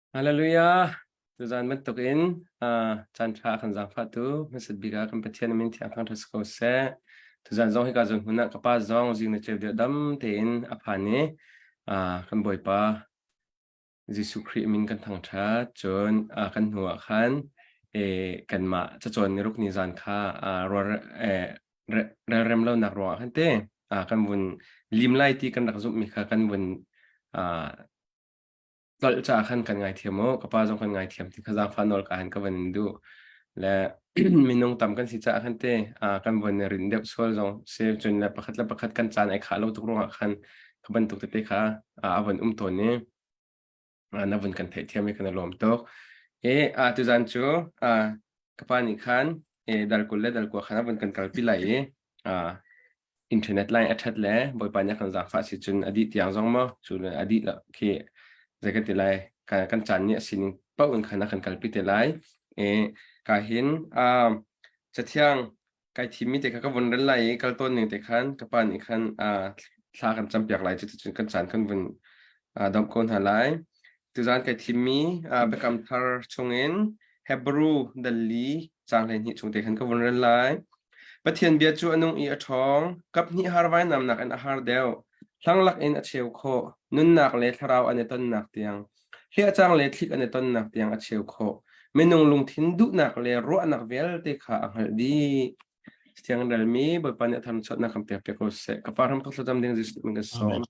Hallelujah! Tuzaan bantukin caan ṭha a kan zaangfahtu hmasat bik ah kan Pathian min thiang thangṭhat si ko seh. Tuzaan zong hika zawn hmun ah ka pa zong zing na ceu deuh dam tein a phan i kan Bawipa Jesuh Khrih min kan thangṭhat. Cun kan hnu ah khan kanmah cacawn niruk ni zan kha relrem lonak ruangah khan te kan vun lim lai ti kan rak zumhmi kha kan vun tlolh caah khan kan ngaithiam u, ka pa zong kan ngaithiam ti kha zaangfah nawl ka han ka van in duh. Le minung tam kan si caah khan te kan von i rinh deuh sual zong si cun le pakhat le pakhat kan caan ai khah lo tuk ruangah khan kha bantuk tete kha a von um tawn i na vun kan theihthiam i kan i lawm tuk. I tuzan cu ka pa nih khan dal 20 le dal 9 khan a vun kan kalpi lai i internet line a ṭhat le Bawipa nih a kan zaangfah si cun a dih tiang zong maw cu le a dih lo khi zei kan ti lai kan caan nih a sining paoh in khan a kan kalpi te lai. I ka hin cathiang kai thimmi te kha ka vun rel lai i kal tawn ning te khan ka pa nih khan thla kan campiak lai cuticun kan caan kan vun domh ko hna lai. Tuzaan kai thimmi Biakam Thar chungin Hebrew dal li caang 12 chung te khan ka vun rel lai. Pathian bia cu a nung i a ṭhawng, kaphnih har vainamnak in a har deuh, hlanglak in a cheu khawh, nunnak le thlarau an i tonnak tiang, hliahcang le thlik an i tonnak tiang a cheu khawh. Minung lungthin duhnak le ruahnak vialte kha a hngalh dih. Thiang relmi Bawipa nih a tharchuahnak kan pek piak ko seh. Ka pa hram thlacam ding Jesuh min kan sawm.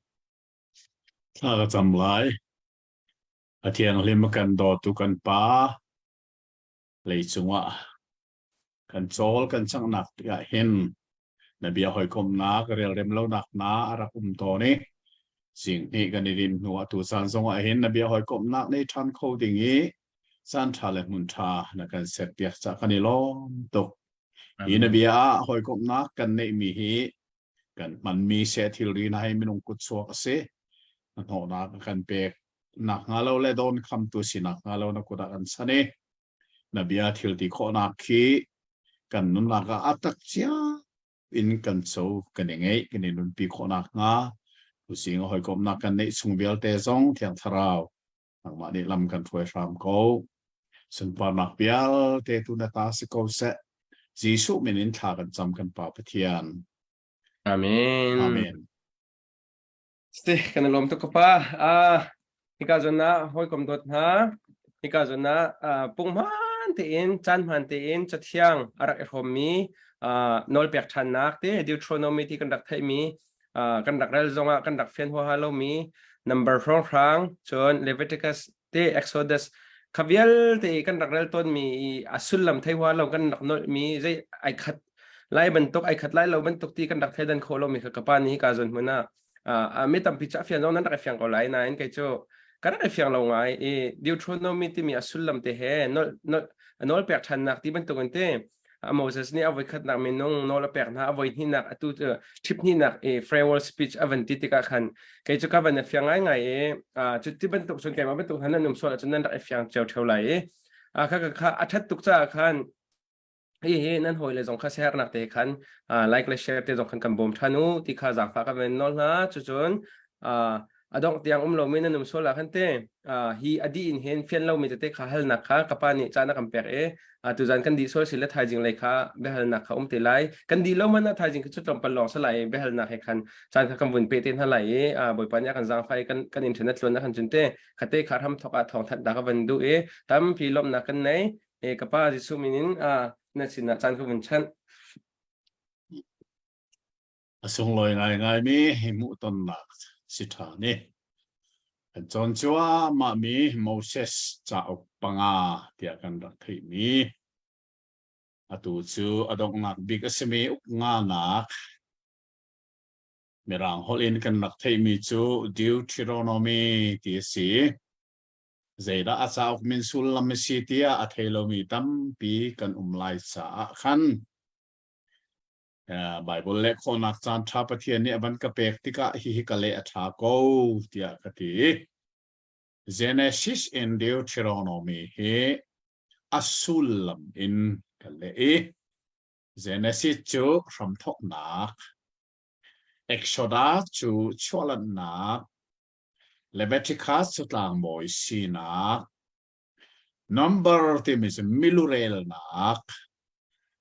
Thla ka cam lai. A thianghlim a kan dawtu kan Pa, leicung ah kan cawl kan canghnak tikah hin na bia hawikomhnak relrem lonak na a rak um tawn i zinghnih kan i din hnu ah tu caan zongah hin na bia hawikomhnak nei ṭhan kho ding i caan ṭha le hmun ṭha na kan set piak ca kan i lawm tuk. Hi na bia ah hawikomhnak kan neihmi hi kan hmanmi seh thilri hna hi minung kutchuak a si. Na hnawhnak a kan pek nak hnga lo le dawn khamtu sinak hnga lo na kut ah kan chan i na bia thil ti khawhnak khi kan nunnak ah a tak cia in kan co kan i ngeih kan i nunpi khawhnak hnga tusing a hawikomhnak kan neih chung vialte zong thiang thlarau nangmah nih lam kan hruai hram ko sunparnak vialte tu na ta si ko seh Jesuh min in thla kan cam kan Pa Pathian. Amen. Amen. Si kan i lawm tuk ka pa. Ah hika zawn ah hawikom dawt hna hika zawn ah punghman tein caan hmaan tein cathiang a rak i hrawmmi nawlpek ṭhannak te Deuteronomy ti kan rak theihmi kan rak rel zongah kan rak fian huaha lomi number hrawnghrang cun Leviticus te Exodus kha vialte kan rak rel tawnmi i a sullam thei hua lo kan rak nolhmi zei ai khat lai bantuk ai khat lai lo bantuk ti kan rak theidan khawh lomi kha ka pa nih ka zawn hmun ah mi tampi cu a fian zong nan rak i fiang ko lai nain kei cu ka rak i fiang lo ngai i Deuteronomy timi a sullam te he nol nol nawl pek ṭhannak ti bantuk in te Moses nih a voikhatnak minung nawl a pek hna a voihnihnak atu ṭhiphnihnak i farewell speech a van ti tikah khan kei cu ka van i fiang ngaingai i cu ti bantuk cun keimah bantuk hna nan um sual ahcun nan rak i fiang cio ṭheo lai i kha kha a ṭhat tuk caah khan hi hi nan hawile zong kha siaherhnak te khan like le share te zong khan kan bawm ṭhan u ti kha zaangfah ka van nawl hna cucun a dongh tiang um lomi nan um sual ah khan te hi a dih in hin fian lomi tete kha halnak kha ka pa nih caan a kan pek i tuzan kan dih sual si le thaizing lei kha biahalnak kha um te lai kan dih lo hmanh ah thaizing khi cu tlawmpal lawng si lai i biahalnak he khan caan kha kan vun pe te hna lai i Bawipa nih a kan zaangfah i kan kan internet tluan ah khan cun te khate kha hram thok ah thawng thanh ta ka van duh i tampi lawmhnak kan nei e ka pa Jesuh min in na sinah caan ka vun chanh. A sunglawi ngaingaimi hi hmuhtonnak si ṭha ni. Kan cawn cuahmahmi Moses cauk panga tiah kan rak theihmi atu cu a donghnak bik a simi uk nganak Mirang holh in kan rak theihmi cu Deuteronomy ti a si. Zeidah a cauk min sullam a si tiah a thei lomi tampi kan um lai caah khan Baibal leh khawhnak caan ṭha Pathian nih a van ka pek tikah hihi ka leh a ṭha ko tiah ka ti. Genesis in Deuteronomy hi a sullam in ka leh i Genesis cu hramthawknak, Exodus cu chuahlanhnak, Leviticus cu tlangbawi sinak, Number timi cu milurelnak,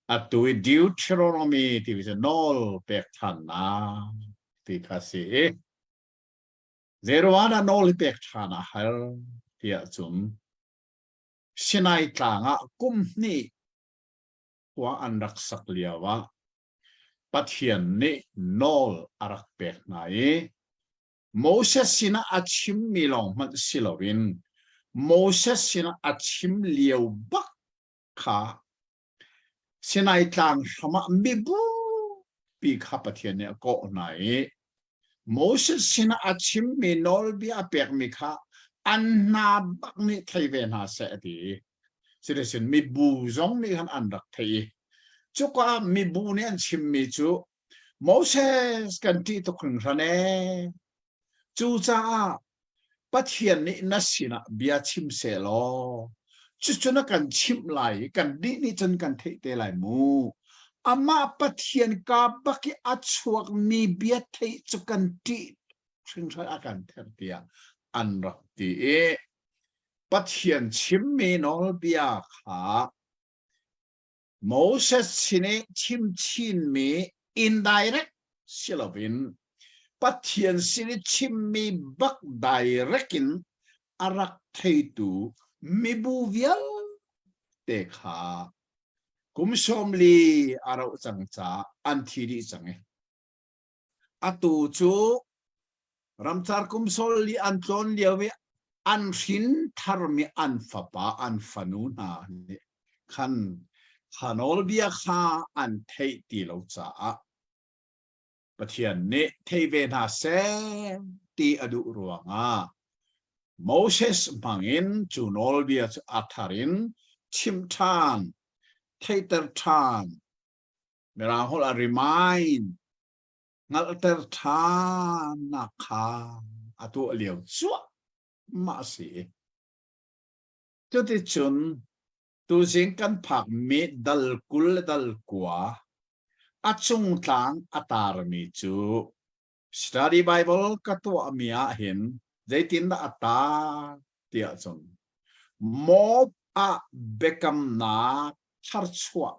atu i Deuteronomy timi cu nawl pek ṭhannak ti kha si i zeiruangah dah nawl hi pek ṭhan a har tiah cun Sinai tlang ah kum hnih khua an rak sak lio ah Pathian nih nawl a rak pek hna i Moses sinah a chimmi lawng hmanh si loin Moses sinah a chim lio bak kha Sinai tlang hram ah mibupi kha Pathian nih a kawh hna i Moses sinah a chimmi nawlbia a pekmi kha an hna bak nih thei ve hna seh a ti. Cuticun mibu zong nih khan an rak theih i cuka ah mibu nih an chimmi cu Moses kan ṭih tuk hringhran ee. Cucaah Pathian nih na sinah bia chim seh law cucu na kan chimh lai i kannih nih cun kan theih te lai mu. Amah Pathian ka bak i a chuakmi bia theih cu kan ṭih hringhran a kan ther tiah an rak ti i Pathian chimmi nawlbia kha Moses sin i chim chinmi indirect si loin Pathian sin i chimmi bak direct in a rak theitu mibu vialte kha kum 40 a rauh cang caah an thi dih cang i Atu cu ramcar kum 40 an tlawn lio i an hrin tharmi an fapa an fanu hna nih khan kha nawlbia kha an theih ti lo caah Pathian nih thei ve hna seh ti a duh ruangah Moses hmangin cu nawlbia cu a thar in chimh ṭhan, theihter ṭhan Mirang holh ah remind hngalhter ṭhannak kha a tuah lio cuahmah a si. Cuticun tuzing kan phakmi dal 20 le dal 9 a cungtlang a tarmi cu study Bible ka tuahmi ah hin zeitindah a tar tiah cun Moab ah biakamnak tharchuah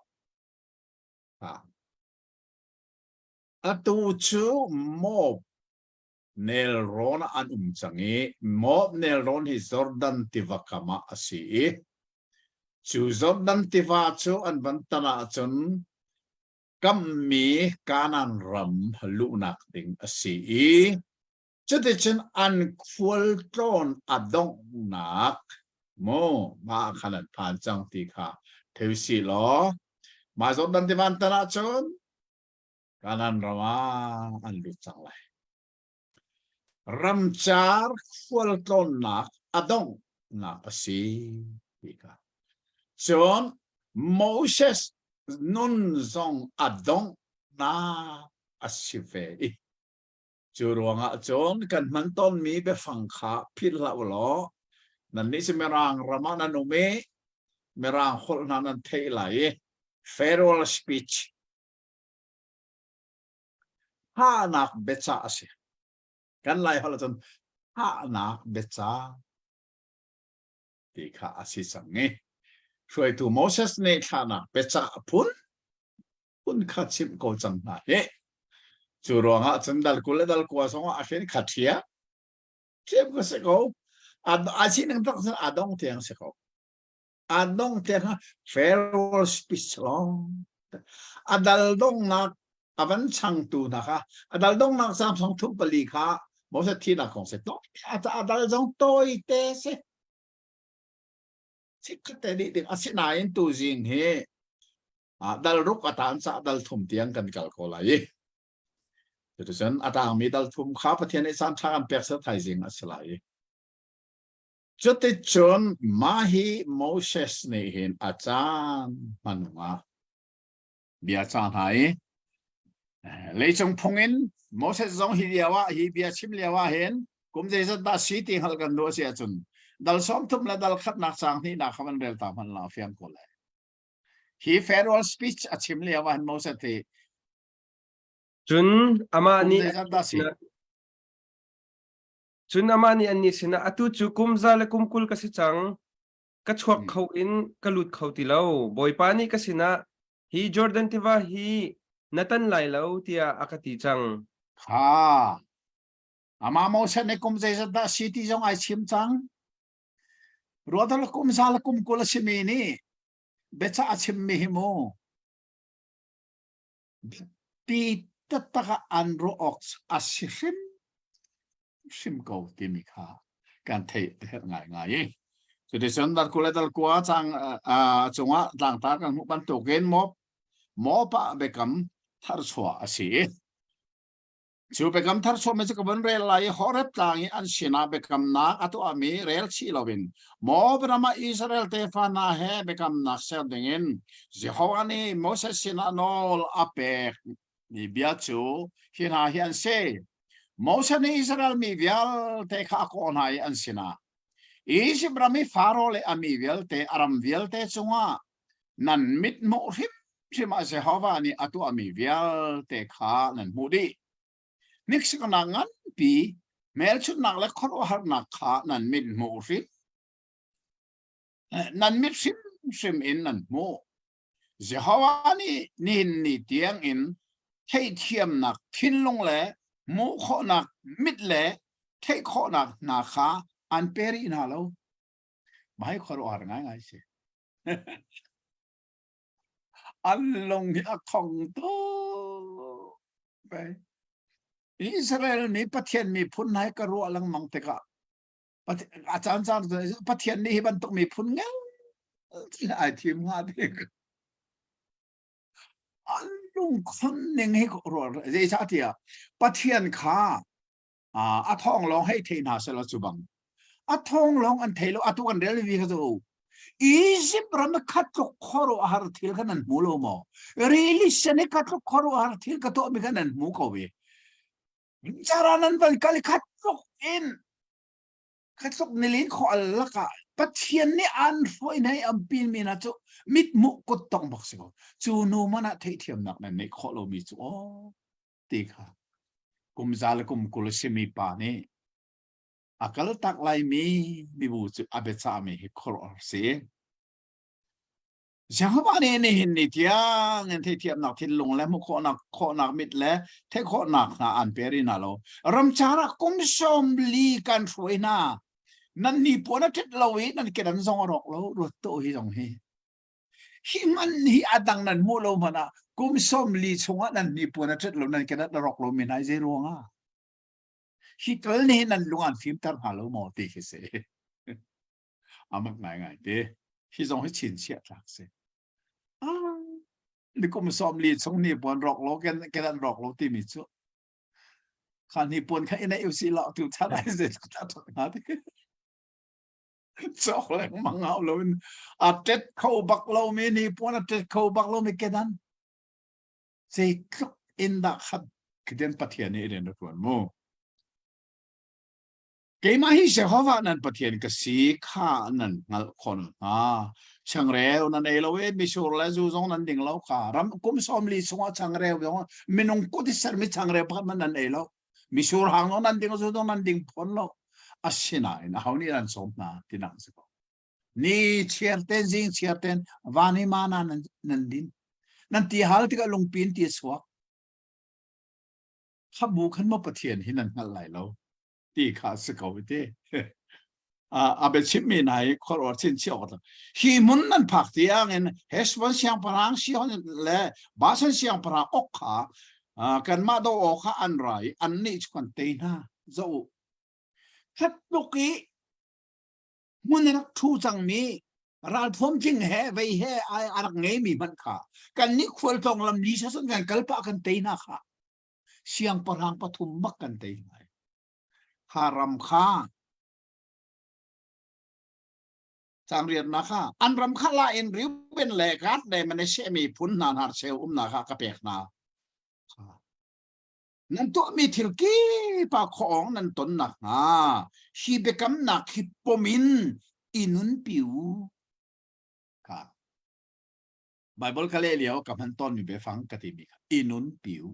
Atu cu Moab nelrawn ah an um cang i Moab nelrawn hi Jordan tiva kam ah a si i cu Jordan tiva cu an van tan ahcun kammi Kanaan ram luhnak ding a si i Cuticun an khualtlawn a donghnak mu mah khan an phan cang ti kha thei usih law mah Jordan tivan tan ahcun Kanaan ram ah an lut cang lai. Ramcar khualtlawnnak a donghnak a si ti kha. Cun Moses nun zong a donghnak a si ve i Cu ruangah cun kan hman tawnmi biafang kha philh hlah u law nannih cu Mirang ram ah nan um i Mirang holh hna nan theih lai i farewell speech hahnak biacah a si. Kan Lai holh ahcun hahnak biacah ti kha a si cang i hruaitu Moses nih thlahnak biacah phun phun kha chimh ko cang hna hi. Cu ruangah cun dal 20 le dal 9 zongah a hrin kha ṭhia ṭhiam ka si ko. A sining tak cun a dong tiang si ko. A dong tiang farewell speech lawng. A dal donghnak a van changtu hna kha a dal donghnak caang thong thum pali kha Moses thinak kong si to a dal zong tawi te si chikkhat te dih ding asinain tu zing hi dal ruk a taan ca dal thum tiang kan kal ko lai i cuticun a tangmi dal thum kha Pathian nih caan ṭha kan pek sel thaizing a si lai i cuticun mah hi Moses nih hin a caan hmanung ah bia ca hna i leicung phung in Moses zong hi lio ah hi bia chim lio ah hin kum zeizat dah si ti hngalh kan duh a si ahcun dal 30 le dal khatnak caang hnihnak kha van rel ta hmanh la fiang ko lai Hi farewell speech a chim lio ah Moses hi Cun amah kum nih zeizat dah si? Cun amah nih annih sinah atu cu kum za le kum 20 ka si cang. Ka chuak kho in ka lut kho ti lo. Bawipa nih ka sinah, Hi Jordan tiva hi na tan lai lo, tiah a ka ti cang. Kha amah Moses nih kum zeizat dah si ti zong ai chim cang. Ruatal kum za le kum 20 a simi nih biacah a chimmi hi mu Biapi taktak ah an ruah awk a si hrimhrim ko timi kha kan theih a herh ngaingai i cuticun dal 20 le dal 9 cang cungah tlangtar kan hmuh bantukin Moab ah biakam tharchuah a si i Cu biakam thar chuahmi cu ka vun rel lai i Horeb tlang i an sinah biakamnak a tuahmi rel chih loin Moab ram ah Israel tefa hna he biakamnak ser dingin Jehovah nih Moses sinah nawl a pek mi bia cu hi hna hi an si. Moses nih Israel mi vialte kha a kawh hna i an sinah Izipt ram i Faro le a mi vialte a ram vialte cungah nan mithmuh hrimhrim ah Jehovah nih a tuahmi vialte kha nan hmuh dih. Hniksaknak nganpi, hmelchunhnak le khuaruahharnak kha nan mit hmuh hrim nan mit hrimhrim in nan hmuh. Jehovah nih nihin ni tiang in theihthiamnak thinlung le hmuh khawhnak mit le theih khawhnak hna kha an pe rih hna lo. Mah hi khuaruahhar ngaingai si. An lung hi a khong tuk. Israel mi Pathian miphun hna hi ka ruah lengmang tikah a caan caan Pathian nih hi bantuk miphun ngel ai thim hnga ti an lungkhon ning hi ruah zeicahtiah Pathian kha a thawng lawng hei thei hna selaw cu bang a thawng lawng an thei lo atu kan rel vi kha cu Egypt ram khat tluk khuaruahhar thil kha nan hmu lo maw rili sen i khat tluk khuaruahhar thil ka tuah mi kha nan hmu ko ve cara nan van kal khat tluk in khat tluk nilin kho al lakah Pathian nih an hruai nei am pin mi na cu mit mu kut tong bak si ko cu nu man ah theihthiamnak nan neih khawh lo mi cu aw ti kha kum za le kum 20 a simi pa nih a kaltak laimi mibu cu a biacahmi hi khuaruahhar si. Jehovah nih nihin ni tiang in theithiamnak thinlung le hmuh khawhnak khawhnak mit le theih khawhnak hna an pe rih hna lo. Ramcar ah kum 40 kan hruai hna. Nan ni puan a ṭit lo i nan kedan zong a rawk lo. Ruat to hi zong hi. Hi man hi a dang nan hmuh lo hmanh ah kum 40 chungah nan hnipuan a ṭet lo nan kedat a rawk lo mi hna zei ruangah hi kal nih nan lung an fimter hna lo maw ti khi si. Amak ngai ngai te. Hi zong hi chinchiah tlak si. Ah, ni kum 40 chung hnipuan rawk lo ken kedan rawk lo timi cu kha hnipuan kha ina usi lo tu chan ai ze ta thok na ti. Cawk lengmang hau loin a tet kho bak lomi hnipuan a tet kho bak lomi kedan zeitluk in dah khat khiten Pathian nih rian a ṭuan mu. Keimah hi Jehovah nan Pathian ka si kha nan hngalh khawh nakhnga changreu nan ei lo i mitsur le zu zong nan ding lo kha ram kum 40 chungah changreu zong minung kut i sermi changreu pakhat hmanh nan ei lo. Mitsur hang zong nan ding zu zong nan ding phon lo. Asinain aho nih an sawm hna tinak a si ko. Ni chiar ten zing chiar ten van i mana nan, nan din. Nan ti hal tikah lungpi in ti a chuak. Kha bu khan maw Pathian hi nan hngalh lai lo ti kha a si ko ti. A biachimmi hna hi khuaruah chinchin awk hi hmun nan phak tiang in Heshbon siangpahrang Sihon le Bashan siangpahrang Og kha kanmah do awk kha an ra i annih cu kan tei hna zoh u khat tluk i hmun a rak ṭhu cangmi ralthuam tling he vei he a rak ngeimi hmanh kha kannih khualtlawng lam li sa kan kal pah kan tei hna kha siangpahrang pathum bak kan tei hna kha ram kha cangriatnak kha an ram kha la in Reuben le Gad le Manasseh miphun hna hnarcheu umnak kha ka pek hna. Nan tuahmi thil kip ah khuaawng nan ton nakhnga hi biakamnak hi pom in i nunpi u. Kha Bible ka leh lio ka hman tawnmi biafang ka timi kha i nunpi u.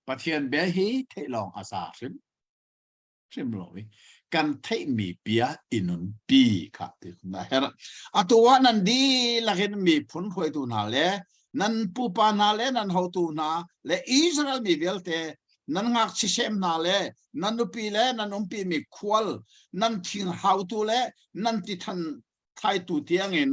Pathian bia hi theih lawng a za hrim. Hrim lo i kan theihmi bia i nunpi kha ti na herh. Atu ah nan dihlak in miphun hruaitu hna le nan pupa hna le nan hotu hna le Israel mi vialte nan ngakchisem hna le nan nupi le nan umpimi khual nan thing hautu le nan tithan thlaitu tiangin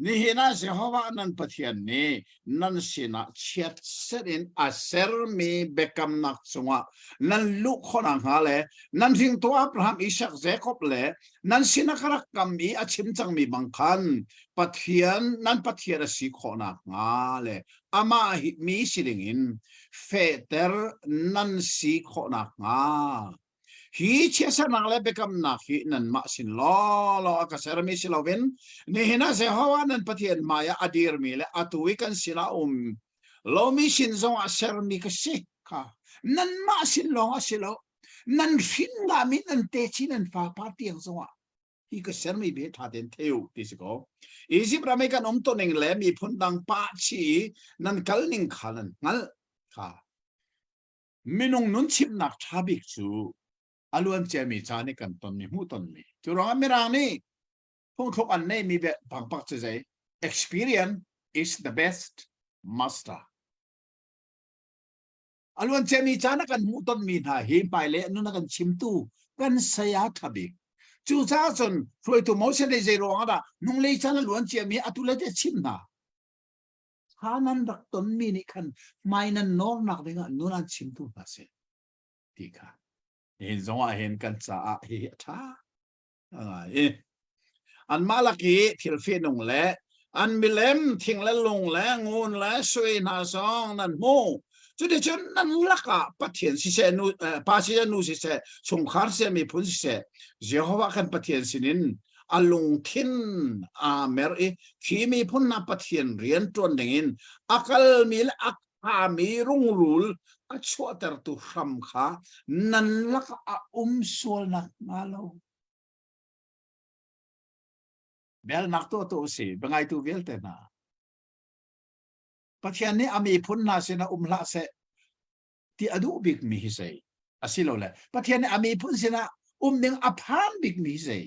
nihin ah Jehovah nan Pathian nih nan sinah chiatser in a sermi biakamnak cungah nan luh khawh nakhnga le nan hringtu Abraham, Isak, Jakob le nan sinah ka rak kam i a chim cangmi bang khan Pathian nan Pathian a si khawh nakhnga le amah hi mi si dingin fehter nan si khawh nakhnga Hi chiatsernak le biakamnak hi nanmah sin lawlaw a ka sermi si loin nihin ah Jehovah nan Pathian hmaiah a dirmi le atu i kan sinah um lomi sin zongah sermi ka si kha nanmah sin lawng a si lo nan hrin ngami nan techin nan fapa tiang zongah hi ka sermi bia ṭha tein thei u ti si ko. Izipt ram i kan um ning le miphun dang pah chih i nan kal ning kha nan hngalh kha Minung nun chimhnak ṭha bik cu a luanciami caan i kan tonmi hmuhtonmi. Cu ruangah Mirang nih phungthluk an neihmi pangpak cu zei? Experience is the best master. A luanciami caan a kan hmuhtonmi hna hi hmailei nun a kan chimtu kan saya ṭha bik. Cucaah cun hruaitu Moses nih zei ruangah dah hnunglei caan a luanciami atu le te chim hna. Kha nan rak tonmi nih khan hmai nan nawrnak dingah nun an chimtu hna si ti kha nihin zongah hin kan caah hihi a ṭha ngai i anmah lak i thil fihnung le an milem thing le lung le ngun le sui hna zong nan hmu cuticun nan lakah Pathian siseh nu pa siseh nu siseh chungkhar siseh miphun siseh Jehovah kan Pathian sinin a lungthin aa mer i khi miphun hna Pathian rian ṭuan dingin a kalmi le a khami rungrul a chuahtertu hram kha nan lakah a um sual nakhnga lo. Bialnak tuahtu u si, biangaitu vialte hna. Pathian nih a miphun hna sinah um hlah seh ti a duh bikmi hi zei asilole Pathian nih a miphun sinah um ding a phan bikmi hi zei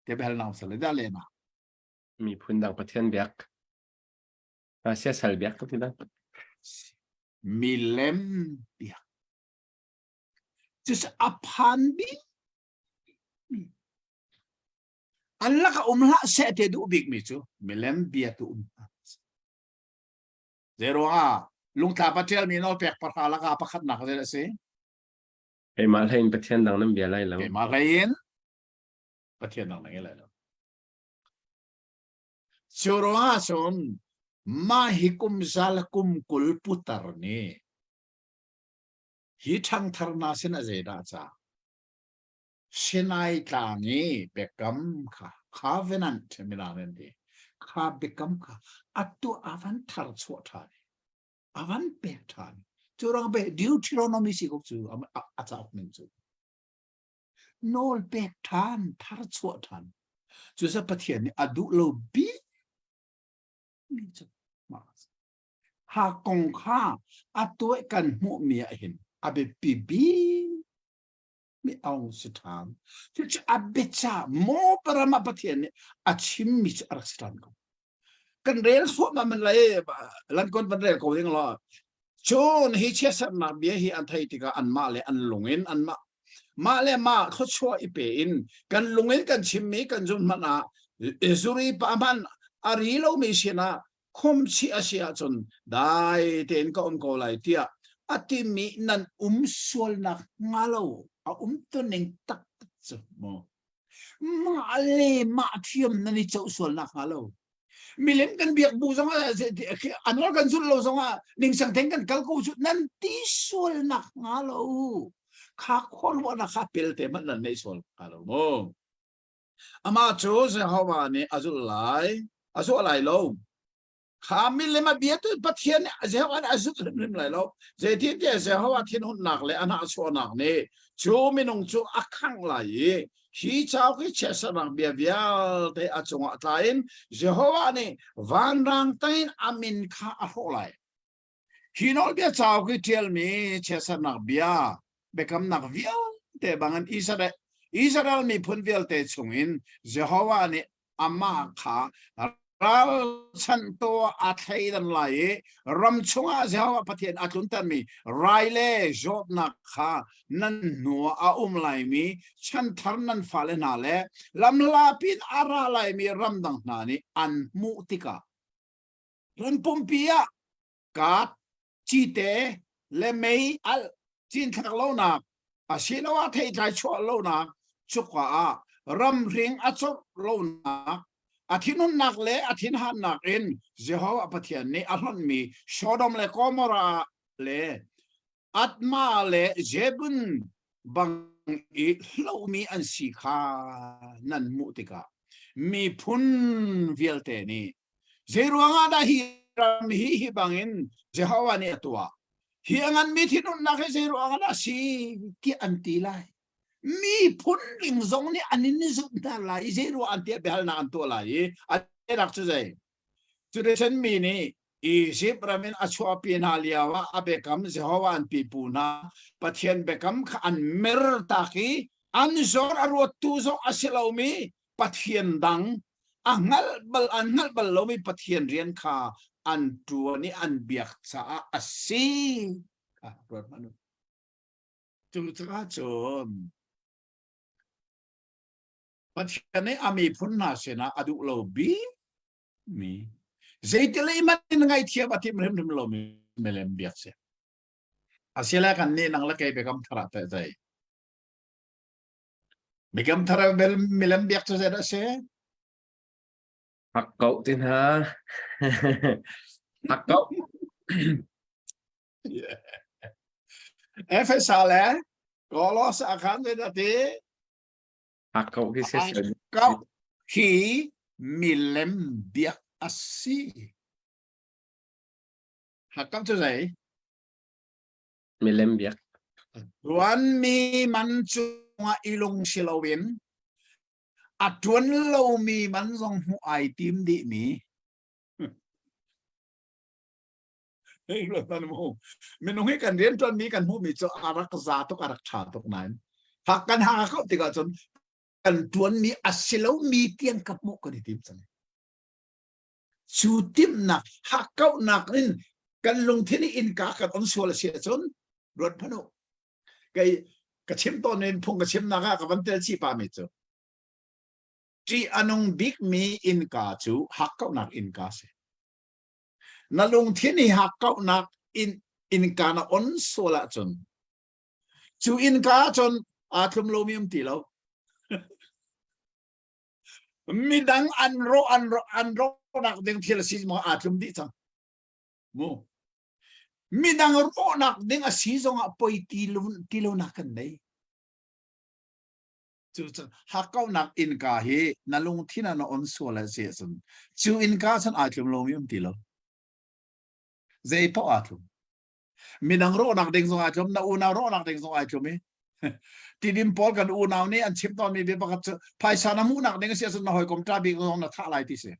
te bel nau sale da le na miphun dang Pathian biak siasal biak ka ti da milem biak cucu a phan bik an laka um hlah seh te duh bikmi cu milem bia tu um Zeiruangah lungtla pa ṭialmi nawlpek pahra lakah pakhatnak zei a si? Keimah hlei in Pathian dang nan bia lai lo. Keimah hlei in Pathian dang nan ngai lai lo. Cu ruangah cun mah hi kum zal kum 20 putar nih hi ṭhangthar hna sin a zeidah ca Sinai tlang i biakam kha covenant mirang an ti kha biakam kha atu a van thar chuah ṭhan a van pek ṭhan cu ruang pe Deuteronomy si ko cu a cauk ning cu nawl pek ṭhan thar chuah ṭhan cu sa Pathian nih a duh lo bik mi cu ha kong kha a tuah kan hmuh mi ah hin a biapi bik mi aung si ṭhan. Cucu a biacah maw parama Pathian nih a chimmi cu a rak si ṭhan ko. Kan rel thluahmah man lai lankon van rel ko ding law cun hi chiatsernak bia hi an thei tikah anmah le an lung in anmah mah le mah thluachuah i pe in kan lung in kan chimmi kan zun hmanh ah zuri pa hmanh a ri lomi sinah khumchih a si ahcun dai tein ka um ko lai tiah a timi nan um sualnak hnga lo a um tuning taktak cu maw mah le mah thiam nan i coh sualnak hnga lo milem kan biak bu zong ah anwar kan zulh lo zong ah ningsang theng kan kal ko cu nan ti sualnak hnga lo kha khuaruahnak kha pelte hmanh nan nei sual hnga lo mu Amah cu Jehovah nih a zulh lai, a zuah lai lo. Kha milem a bia tu Pathian nih Jehovah nih a zulh hrimhrim lai lo. Zeitintiah Jehovah thinhunnak le a hnahchuahnak nih cu minung cu a khangh lai i hi cauk hi chiatsernak bia vialte a cungah tla in Jehovah nih vanrang tangin a min kha a hrawh lai. Hi nawlbia cauk i ṭialmi chiatsernak bia biakamnak vialte. te bangin Israel Israel miphun vialte chungin Jehovah nih amah kha ralchanhtu a thleidan lai i ram chungah Jehovah Pathian a tluntermi rai le zawtnak kha nan hnu ah a um laimi chanthar nan fale hna le lamhlapi in a ra laimi ramdang hna nih an hmuh tikah ram pumpi ah kat cite le mei alh cinthlak lonak asiloah theitlai chuah lonak cuka ah ramhring a corh lonak a thinhunnak le a thinhannak in Jehovah Pathian nih a hlonhmi Sodom le Gomorrah le Admah le Zebun bang i hlohmi an si kha nan hmuh tikah miphun vialte nih Zeiruangah dah hi ram hi hi bangin Jehovah nih a tuah? Hi a nganmi thinhunnak hi zeiruangah dah a si tiah an ti lai. Miphun ding zong nih an in zumh hna lai i zeiruang an tiah biahalnak an tuah lai i a rak cu zei? Cuticun mi nih Izipt ram in a chuahpi hna lioah a biakam Jehovah an pipu hna Pathian biakam kha an mer tak i an zor a ruattu zong a si lomi Pathian dang a hngalh bal an hngalh bal lomi Pathian rian kha an ṭuan i an biak caah a si. Kha ruat hmanh u. Cucaah cun Pathian nih a miphun hna sinah a duh lo bik mi zeitil hmanh in ngaihthiam a timh hrimhrim lomi milem biak si. Asile kan nih nang le kei biakam thar ah teh zei? Biakam thar ah milem biak cu zeidah a si? Hak ko ti hna. Hak ko. Efesa le Kolos ah khan zeidah ti? Hak ko hi si. Kau hi milem biak a si. Hak ko cu zei? Milem biak. Tuanmi man cungah i lung si loin a tuan lomi man zong hmuh ai tim dihmi. Minung hi kan rian ṭuanmi kan hmuhmi cu a rak za tuk a rak ṭha tuk nain hak kan hak a tikah cun kan ṭuanmi a si lomi tiang ka hmuh kan i tim cang. Cu timhnak hakkauhnak in kan lungthin i innka kan on sual a si ahcun ruat hmanh u. Kei ka chim tawn in phung ka chimnak ah ka van tel chih pami cu ṭih a nung bikmi innka cu hakkauhnak innka a si. Na lungthin i hakkauhnak in innka na on sual ahcun cu innka ahcun aa tlum lomi um ti lo. Midang an rawh an rawh an rawhnak ding thil a si maw aa tlum dih cang. Mu. Midang rawhnak ding a si zongah poi ti lo ti lo nak kan nei. Cu cu hakkauhnak innka hi na lungthin ah na on sual a si ahcun cu innka cun aa tlum lomi um ti lo. Zei paoh aa tlum. Midang rawhnak ding zong aa tlum, na unau rawhnak ding zong ai tlum i Tidim pawl kan unau nih an chim tawnmi bia pakhat cu phaisa na hmuhnak ding a si ahcun na hawikom ṭa bik zong na thah lai ti si.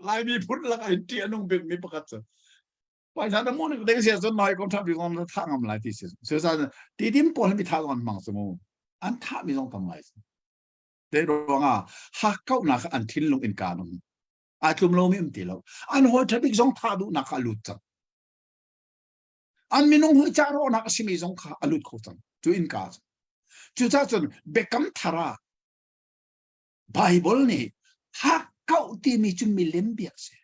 Laimi phun lak in ṭih a nung bikmi pakhat cu phaisa na hmuhnak ding a si ahcun na hawikom ṭha bik zong na thah ngam lai ti si. Cucaah tidim pawl hi mi thah zong an hmang cu mu. An thahmi zong tam ngai si. Te ruangah hakkauhnak an thinlung in kaan um. Aa tlum lomi um ti lo. An hawi ṭha bik zong thah duhnak kha a lut cang. An minung hui ca rawhnak a simi zong kha a lut kho cang. Cu innka cu. Cucaah cun biakam thar ah Bible nih hakkauh timi cu milem biak si.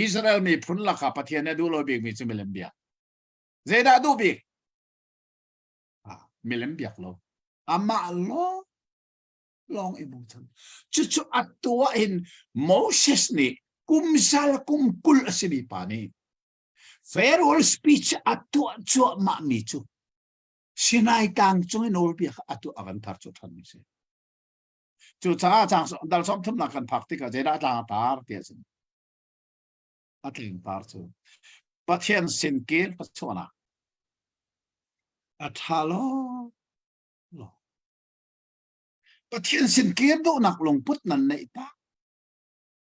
Israel miphun lakah Pathian nih a duh lo bikmi cu milem biak. Zeidah duh bik? Milem biak lo. Amah lawng lawng i bochan. Cucu a tuah in Moses nih kum zal kum 20 a simi pa nih farewell speech a tuah cuahmah mi cu Sinai tlang cung i nawlbia kha atu a van thar cu ṭhan mi si. Cucaah caang dal sawm thumnak kan phak tikah zeidah tlang a tar ti ahcun a tling par cu Pathian sin kir chuahnak a ṭha lo lo Pathian sin kir duhnak lungput nan neih tak.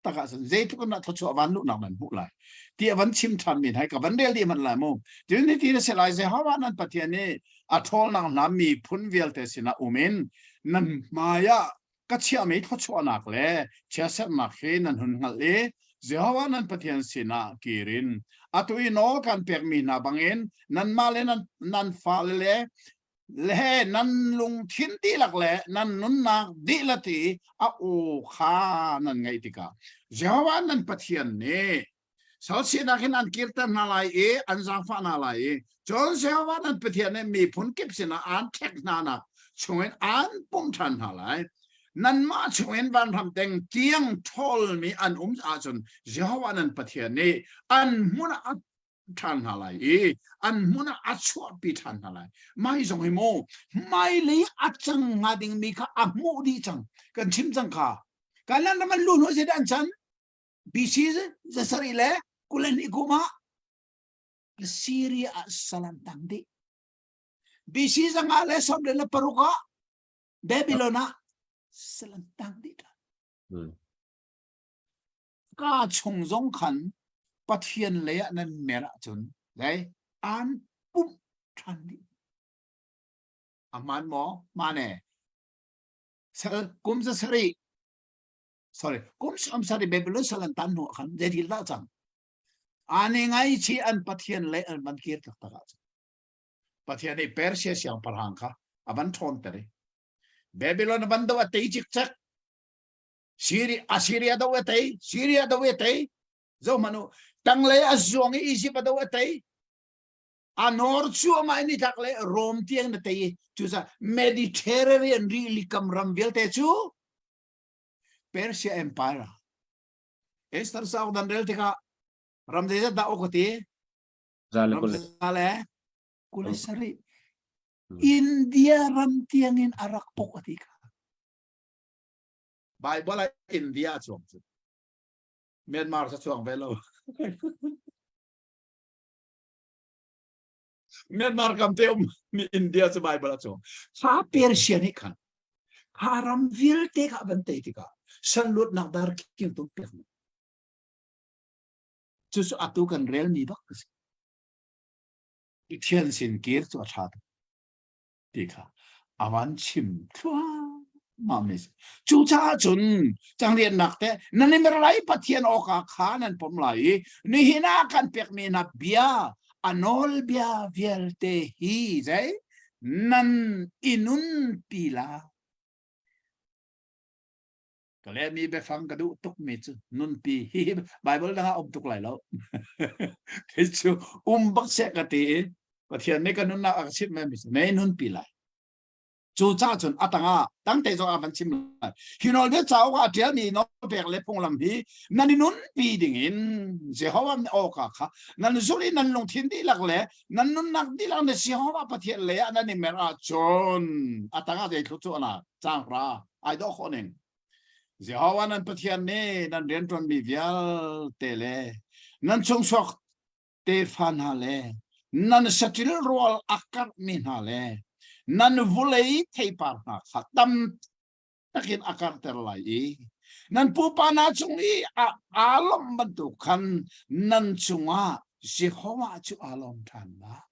taktak ahcun zeitluk in dah thluachuah van luhnak nan hmuh lai ti a van chim ṭhan mi hna ka van rel dih hmanh lai mu. Cun hiti na si lai Jehovah nan Pathian nih a ṭhawlnak hna miphun vialte sinah um in nan hmai ah ka chiahmi thluachuahnak le chiatserhnak hi nan hun hngalh i Jehovah nan Pathian sinah kir in atu i nawl kan pekmi hna bangin nanmah le nan, nan fale le le nan lungthin dihlak le nan nunnak dihlak i a aw kha nan ngaih tikah Jehovah nan Pathian nih salsinak in an kirter hna lai i an zaangfah hna lai i cun Jehovah nan Pathian nih miphun kip sinah aan ṭhek hna nak chungin aan pumh ṭhan hna lai. Nanmah chungin vanram teng tiang ṭhawlmi an um ahcun Jehovah nan Pathian nih an hmun ah a ṭhan hna lai i an hmun ah a chuahpi ṭhan hna lai. Mai zong hi mu hmailei a cang hnga dingmi kha a hmuh dih cang. Kan chim cang kha. Kanan ram an luh hnu zeidah an can? BC zasarih le 22 kum ah Syria ah sal an tang dih. BC 516 ah Babylon ah sal an tang dih ṭhan. Hmm. Ka chung zong khan Pathian lei ah nan mer ahcun dai an pumh ṭhan dih. A hmaan maw? Hmaan e. Sal kum zasarih sorry kum som sarih Babylon sal an tan hnu ah khan zei thil dah cang ani ngaichi an pathian le an van kir taktak ah cun pathian nih Persia siangpahrang kha a van ṭhawn ter i Babylon a van do a tei cikcek Syria Assyria do a tei Syria do a tei zo manu tanglei a zuang i Egypt a do a tei a nor cuahmah in nitlak le Rome tiang na tei i cucaah Mediterranean rili kam ram vialte cu Persia Empire ah Esther cauk dan rel tikah ram zeizat dah uk a ti? Za le Ram kul. 127. India ram tiangin a rak uk a ti kha. Bible ah India a chuang cu. Myanmar sa chuang ve lo. Myanmar kam te um mi India cu Bible a chuang. Kha Persia nih khan kha ram vialte kha van tei tikah san luatnak dar king tum piak mi. Cu cu atu kan rel mi bak si. Pathian sin kir cu a tha tuk. Ti kha a van chim thluahmah mi si. Cucaah cun changliannak te nan i mer lai Pathian awka kha nan pom lai i nihin ah kan pekmi hna bia a nawlbia vialte hi zei nan i nunpi la. Ka lehmi biafang ka duh tukmi cu nunpi hi Bible dang ah um tuk lai lo. Kei cu um bak seh ka ti i Pathian nih ka nunnak a ka chimh mi cu nei nunpi lai. Cu ca cun a tangah tangte zong a van chim lai. Hi nawlbia cauk ah a ṭialmi nawlpek le phunglam hi nan i nunpi dingin Jehovah awka kha nan zulh i nan lungthin dihlak le nan nunnak dihlak na Jehovah Pathian lei ah nan i mer ahcun a tangah zei thluachuahnak caang ra ai dawh khawh ning. Jehovah nan Pathian nih nan rianṭuanmi vialte le nan chungchuak tefa hna le nan saṭil rual a karhmi hna le nan vulei theipar hna kha tam takin a karhter lai i nan pupa hna cung i aa lawmh bantuk khan nan cungah Jehovah cu aa lawm ṭhan lai.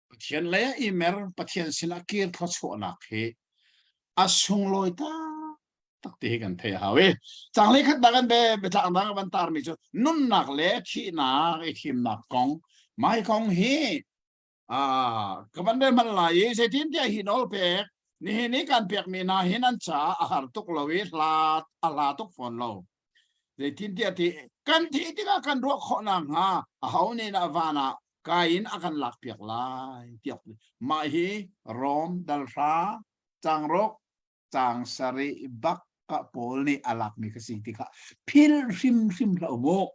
Pathian lei ah i mer, Pathian sinah kir thluachuahnak hi a sunglawi taktak ti hi kan theih a hau i canglei khat nak an be biatlang dang van tarmi cu nunnak le thihnak i thimnak kong mai kong hi ah ka van rel hman lai i zeitintiah hi nawl pek nihin i kan pekmi hna hi nan caah a har tuk lo i hla a hla tuk fawn lo zeitintiah ti kan thih tikah kan ruah khawh nakhnga aho nih dah van ah Kain a kan lakpiak lai tiah mah hi Rom dalhra cangruk cang sarih bak ka Paul nih a lakmi ka si ti kha phil hrimhrim hlah mu.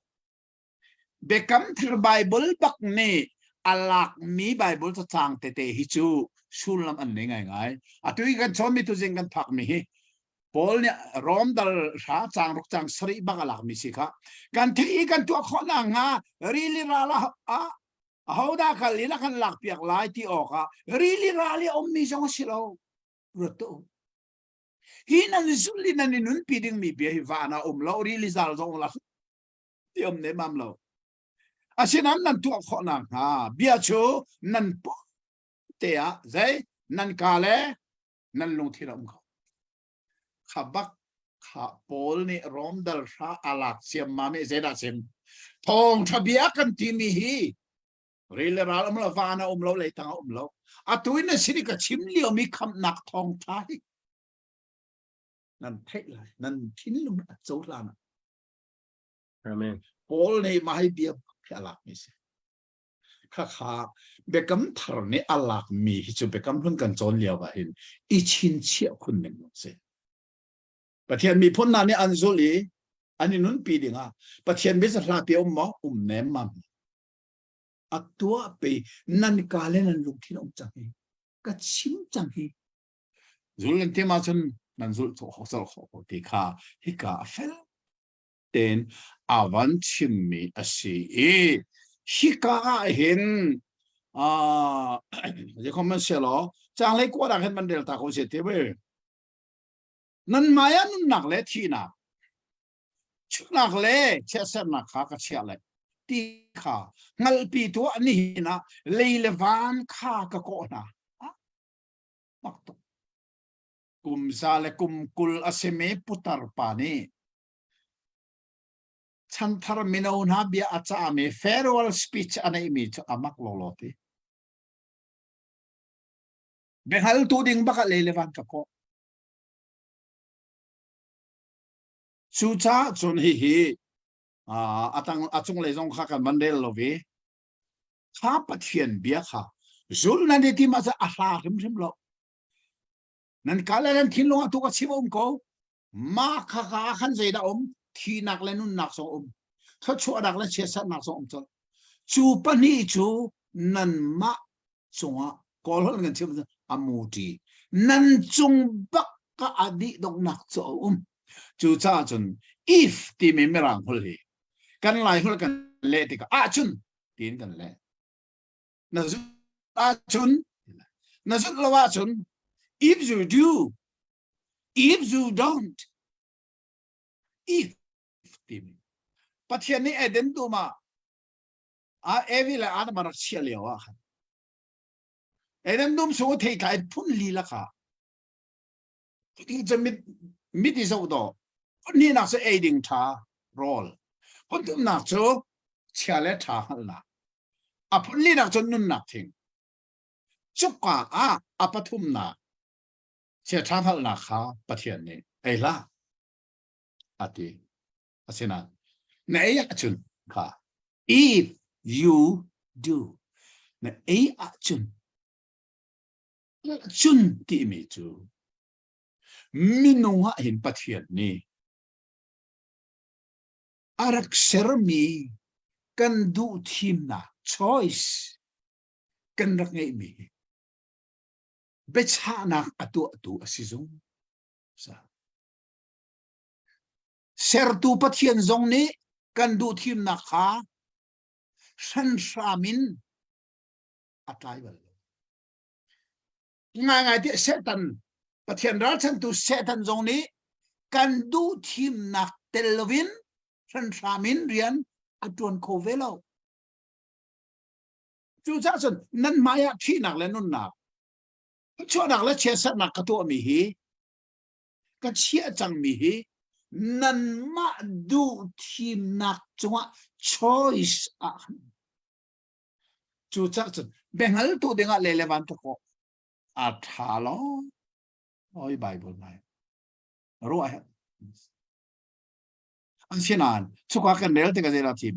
Biakam thar Bible bak nih a lakmi Bible cacang tete hi cu sullam an nei ngaingai. Atu i kan cawnmi tuzing kan phakmi hi Paul nih Rom dal hra cang ruk cang sarih bak a lakmi si kha. Kan theih i kan tuah khawh nakhnga rili ral ah ahodah kal in a kan lakpiak lai ti awkah rili ral i a ummi zong a si lo. Ruat tuah u. Hi nan zul i nan i nunpi dingmi bia hi van ah um lo, rili zal zong la ti um ne mam lo. Asinain nan tuah khawh nakhnga bia cu nan pum te ah zei nan ka le nan lungthin a um kho. Kha bak kha Paul nih Rom dal hra a lak ciammam i zeidah chim? Thawngṭha bia kan timi hi ril le ral um lo, van a um lo, leitang a um lo. Atu in na sin i ka chim liomi khamhnak thawngṭha hi nan theih lai, nan thinlung a cohlan ah. Amen. Paul nih mah hi bia hi a lakmi si. Khakha biakam thar nih a lakmi hi cu biakam hlun kan cawn lio ah hin i chinchiah khun ning si. Pathian miphun hna nih an zulh i an i nunpi dingah Pathian bia hla pi um maw? Um nem mam. A tuah pe nan ka le nan lungthin um cang hi. Ka chim cang hi. Zul nan tim ahcun nan zulh khawh colh khawh ti kha hika a fel tein a van chimmi a si i hika ah hin zeikhom man selaw changlei kuanak hin man rel ta ko se te we nan maya nunnak le thihnak chunak le chiatsernak kha ka chiah lai ti kha hngalhpi tu nihin ah lei le van kha ka kawh hna mak tuk kum za le kum kul a simi putar pa nih chanthar mino hna bia a cahmi farewell speech a neihmi cu a mak lawlaw ti. Biahngaltu ding bak ah lei le van ka kawh. Cucaah cun hihi a tang a cunglei zong kha kan van rel lo i kha Pathian bia kha zul nan i tim ahcun a hla hrimhrim lo. Nan ka le nan thinlung ah tu ka chim um ko. Mah kha ka ah khan zeidah um? Thihnak le nunnak zong um. Thluachuahnak le chiatsernak zong um colh. Cu pahnih cu nanmah cungah Kawl holh kan chim a muṭi. Nan cung bak ka a dih donghnak cu a um. Cucaah cun if timi mirang holh hi kan lai holh kan leh tikah ahcun tiin kan leh. Na zulh ahcun na zulh lo ahcun if you do if you don't if timi Pathian nih Eden dum ah a Evi le Adam a rak chiah lio ah khan Eden dum chung i theitlai phun li lakah cu mit mit i zoh dawh phun hnihnak cu ei ding ṭha rawl phun thumnak cu chia le ṭha hngalhnak a phun linak cu nunnak thing cuka ah a pathumnak chia ṭha hngalhnak kha Pathian nih ei hlah a ti asinain na ei ahcun kha if you do na ei ahcun cun timi cu minung ah hin Pathian nih a rak sermi kan duh thimnak choice kan rak ngeihmi hi biachahnak a tuahtu a si zung sertu Pathian zong nih kan duh thimnak kha hranhram in a tlai bal lo. Ngaingai tiah Satan, Pathian ralchantu Satan zong nih kan duh thimnak tel loin hranhram in rian a ṭuan kho ve lo. Cucaah cun nan hmai ah thihnak le nunnak, chuahnak le chiatsernak ka tuahmi hi, ka chiah cangmi hi nanmah duh thimnak cungah choice ah Cucaah cun biahngaltu dingah le le van ka kawh. A ṭha lo. Oi Bible ngai. Ruah he. An sinain cuka kan rel tikah zeidah thim?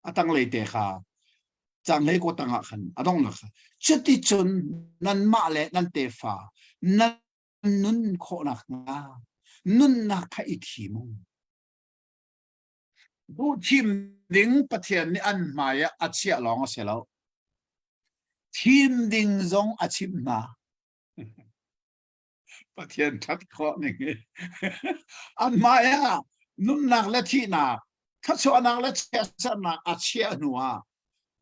A tanglei te kha canglei ko tangah khan a donghnak kha cuticun nanmah le nan tefa nan nun khawhnak hnga nunnak kha i thim u. Duh thim ding Pathian nih an hmai ah a chiah lawng a si lo. Thim ding zong a chimh hna. Pathian ṭhat khawh ning hi. An hmai ah nunnak le thihnak, thluachuahnak le chiatsernak a chiah hnu ah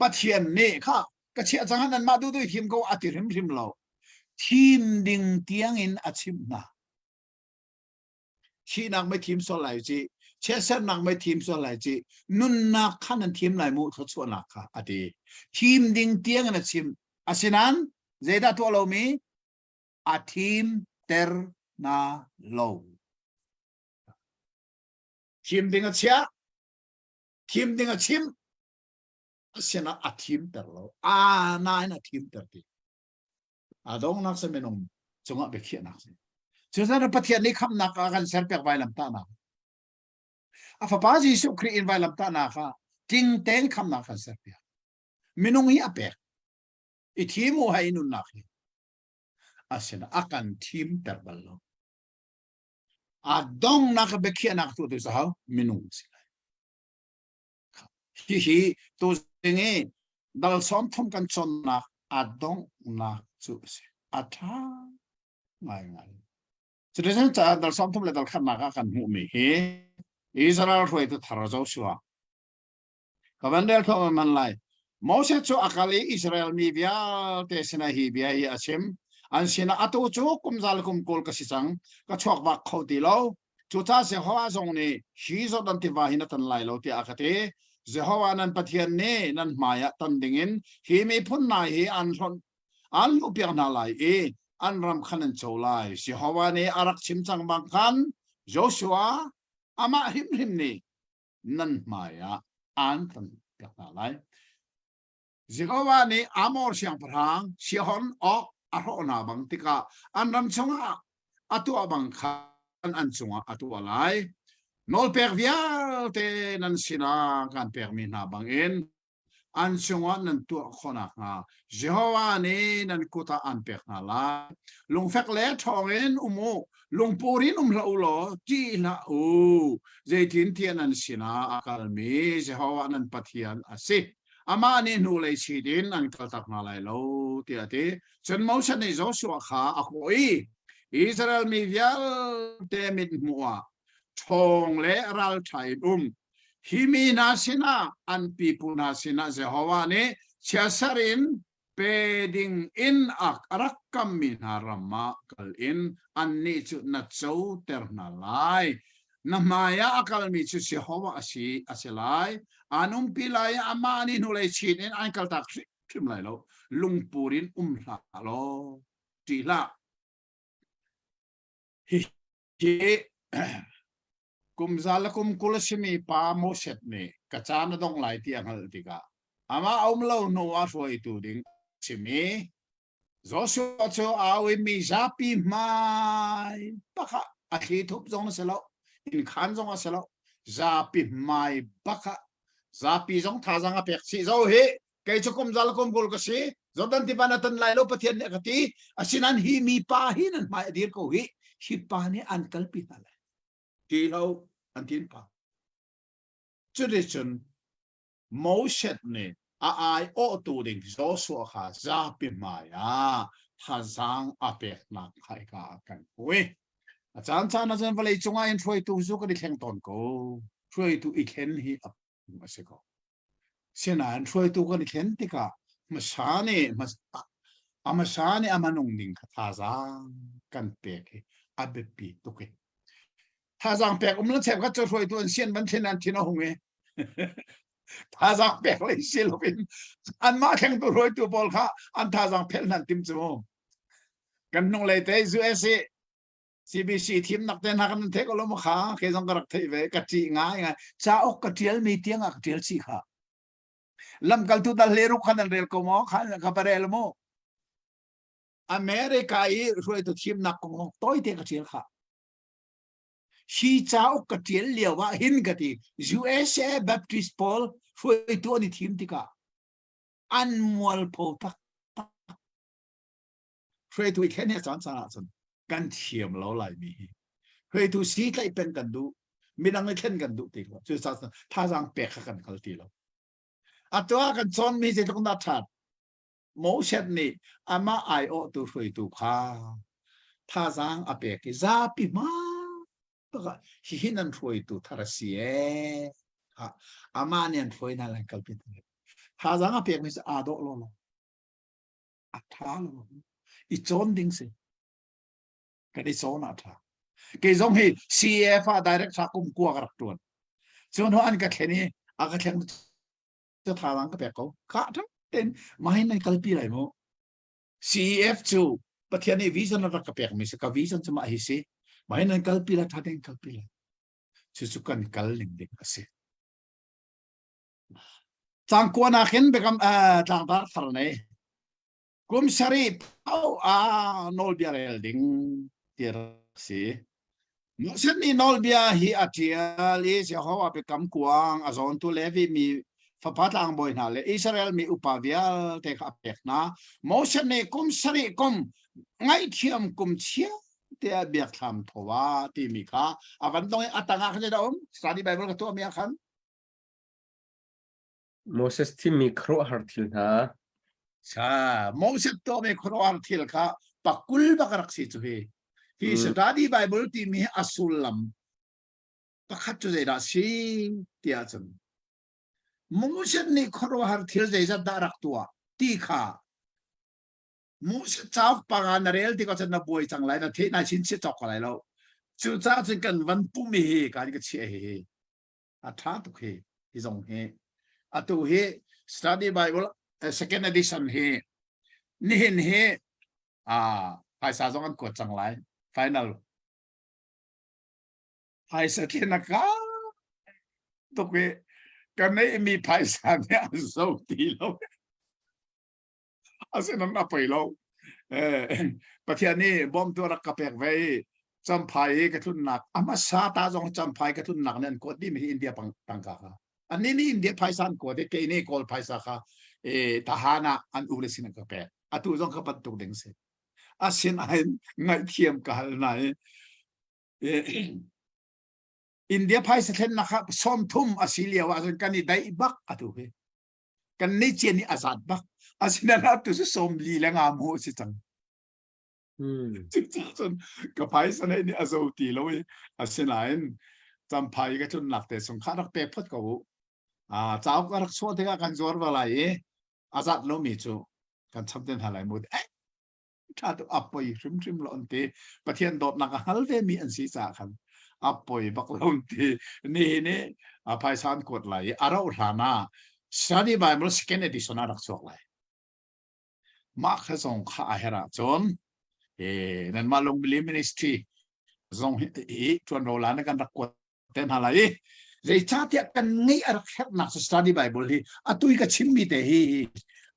Pathian nih kha ka chiah cang ah nanmah duh duh thim ko a ti hrimhrim lo. Thim ding tiang in a chimh hna. Thihnak mei thim sual lai ci, chiatsernak mei thim sual lai ci, nunnak kha nan thim lai mu thluachuahnak kha a ti. Thim ding tiang in a chim. Asinain zeidah tuah lomi? A thim ter na lo. Thim ding a chiah, thim ding a chim, asinain a thim ter lo. A nain a thim ter ti. A donghnak cu minung cungah biakhiahnak si. Cucaah Pathian nih khamnak a kan serpiak vailamtahnak. A fapa Jesuh Khrih in vailamtahnak ah tling tein khamnak kan serpiak. Minung hi a pek. I thim u hai nunnak hi. Asina a kan thimter bal lo. A donghnak biakhiahnak tu tu hau minung si lai. Hihi tuzing i dal 30 kan cawnnak a donghnak cu a si. A ṭha ngaingai. Cuticun caah dal 30 le dal khatnak ah kan hmuhmi hi Israel hruaitu thar Joshua ka van rel thluahmah man lai. Moses cu a kal i Israel mi vialte sinah hi bia hi a chim. An sinah atu cu kum za le kum 20 ka si cang, ka chuak vak kho ti lo. Cucaah Jehovah zong nih hi Jordan tiva hi na tan lai lo tiah a ka ti. Jehovah nan Pathian nih nan hmaiah tan dingin hi miphun hna hi an hlonh an luhpiak hna lai i an ram khan an co lai. Jehovah nih a rak chim cang bang khan Joshua amah hrimhrim nih nan hmaiah an tanpiak hna lai. Jehovah nih Amor siangpahrang Sihon Og a hrawh hna bang tikah an ram chungah a tuah bang khan an cungah a tuah lai. Nawlpek vialte nan sinah kan pekmi hna bangin an cungah nan tuah khawh nakhnga Jehovah nih nan kut ah an pek hna lai. Lungfek le ṭhawng in um u, lungpur in um hlah u law ṭih hlah u. Zeitintiah nan sinah a kalmi Jehovah nan Pathian a si. Amah nih hnulei chit in an kaltak hna lai lo tiah a ti. Cun Moses nih Joshua kha a kawh i Israel mi vialte mit hmuh ah ṭhawng le ralṭha in um. Hi mi hna sinah an pipu hna sinah Jehovah nih chiatser in pe ding in a rak kammi hna ram ah kal in annih cu na coter hna lai. Na hmaiah a kalmi cu Jehovah a si a si lai. Aan umpi lai i amah nih hnulei chin in an kaltak hrimhrim lai lo. Lungpur in um hlah law ṭih hlah. Hihi kum za le kum 20 a simi pa Moses nih ka caan a dong lai ti a hngalh tikah amah a um lo hnu ah hruaitu ding a simi Joshua cu au i mi zapi hmai bak ah a thli thup zong a si lo innkhan zong a si lo zapi hmai bak ah zapi zong thazaang a pek chih zo hi kei cu kum zal kum 20 ka si Jordan tiva na tan lai lo Pathian nih a ka ti asinain hi mi pa hi nan hmai a dir ko hi hi pa nih an kalpi hna lai ti lo an tin pa cuticun Moses nih a ai awhtu ding Joshua kha zapi hmai ah thazaang a peknak kha hika ah kan hmu i a caan caan ah cun vawlei cungah in hruaitu cu kan i thleng tawn ko hruaitu i thlen hi a a si ko Sinain hruaitu kan i thlen tikah hmasa nih a hmasa nih a hmanung ning kha thazaang kan pek hi a biapi tuk i thazaang pek um lo cheukhat cu hruaitu an sian van thlen an thin a hung i thazaang pek lei si loin anmah thlengtu hruaitu pawl kha an thazaang phelh hnan tim cu kan hnunglei te US i CBC thimnak te hna kan theih ko lo maw kha kei zong ka rak theih ve ka ṭih ngai ngai Cauk ka ṭial mi tiang ah ka ṭial chih kha. Lamkaltu dal le ruk khan an rel ko maw khan ka pa rel mu. America i hruaitu thimnak kong zong tawite ka ṭial kha. Hi cauk ka ṭial lio ah hin ka ti USA Baptist pawl hruaitu an i thim tikah an mualpho taktak. Hruaitu i thlen hi a caan caan ahcun kan thiam lo laimi hi. Hruaitu si tlaih peng kan duh, midang i thlen kan duh ti lo. Cucaah thazaang pek kha kan hngal ti lo. Atu ah kan cawnmi zeitluk dah ṭhat. Moses nih amah aiawhtu hruaitu kha thazaang a pek i zapi hma takah hihi nan hruaitu thar a si ee. Amah nih an hruai hna lai kalpi hna. Thazaang a pekmi cu aa dawh lawlaw. A ṭha lo. I cawn ding si. Kan i cawn ah ṭha. Kei zong hi CAF ah direct sa kum kua ka rak tuan. Cu hnu an ka thlen i a ka thleng cu thazaang ka pek ko. Ka ten mah hin nan kalpi lai mu. CEF cu Pathian nih vision a rak ka pek mi si ka vision cu mah hi si. Mah hin nan kalpi lai tha tein kalpi lai. Cucu kan kal ning ding a si. Cang kuanak hin biakam tlangtar thar nei. Kum sarih paoh ah nawlbia rel ding ti rak si. Moses nih nawlbia hi a ṭial i Jehovah biakam kuang a zawntu Levi mi fapa tlangbawi hna le Israel mi upa vialte kha a pek hna. Moses nih kum sarih kum ngaihthiam kum chia tiah biakthlam thoa timi kha a van dong i a tangah khan a um. Study Bible ka tuahmi ah khan. Moses thimmi khuaruahhar thil hna. Sa Moses tuahmi khuaruahhar thil kha pakul bak rak si cu hi. Hi mm. study Bible timi a sullam pakhat cu zeidah si tiah cun Moses nih khuaruahhar thil zeizat dah rak tuah ti kha Moses cauk panga na rel tikah cun na buai cang lai na theih nai chin chiah cawk ko lai lo. Cucaah cun kan van pum hi kan ka chiah hi A ṭha tuk hi hi zong hi. Atu hi Study Bible second edition hi nihin hi ah phaisa zong an kuat cang lai. Final. Phaisa tlen a ka tuk i ka neihmi phaisa nih an zo ti lo. Asinain a poi lo. Eh, Pathian nih bawmtu a rak ka pek ve i Champhai i ka tlunnak a hmasa ta zong Champhai ka tlunnak nih an kuat dihmi hi India tangka kha. Annih nih India phaisa an kuat i kei nih Kawl phaisa kha eh, Tahan ah an u le sin an ka pek. Atu zong ka bantuk ding si. Asinain ngaihthiam ka hal hna i eh, India phaisa thlennak kha 30 a si lio ah cun kan i daih bak atu hi. Kan nei cia nih a zat bak. Asinain atu cu 40 le nga mu a si cang. Cucaah cun ka phaisa neih nih a zo ti lo i asinain Champhai ka tlunnak te chung kha rak pe phot ko u. Ah, cauk a rak chuah tikah kan zuar va lai i a zat lomi cu kan cham te hna lai mu. Eh, ṭha tuk a poi hrimhrim lo an ti. Pathian dawtnak a hngal ve mi an si caah khan a poi bak lo an ti. Nihin i a phaisa an kuat lai i a rauh hlan ah Study Bible Second Edition a rak chuak lai. Mah kha zong kha a herh ahcun eh, nanmah Lungbili Ministry zong hi hi ṭuanro la na kan rak kuat te hna lai i zeicahtiah kan ngeih a rak herhnak cu study Bible hi atu i ka chimmi te hi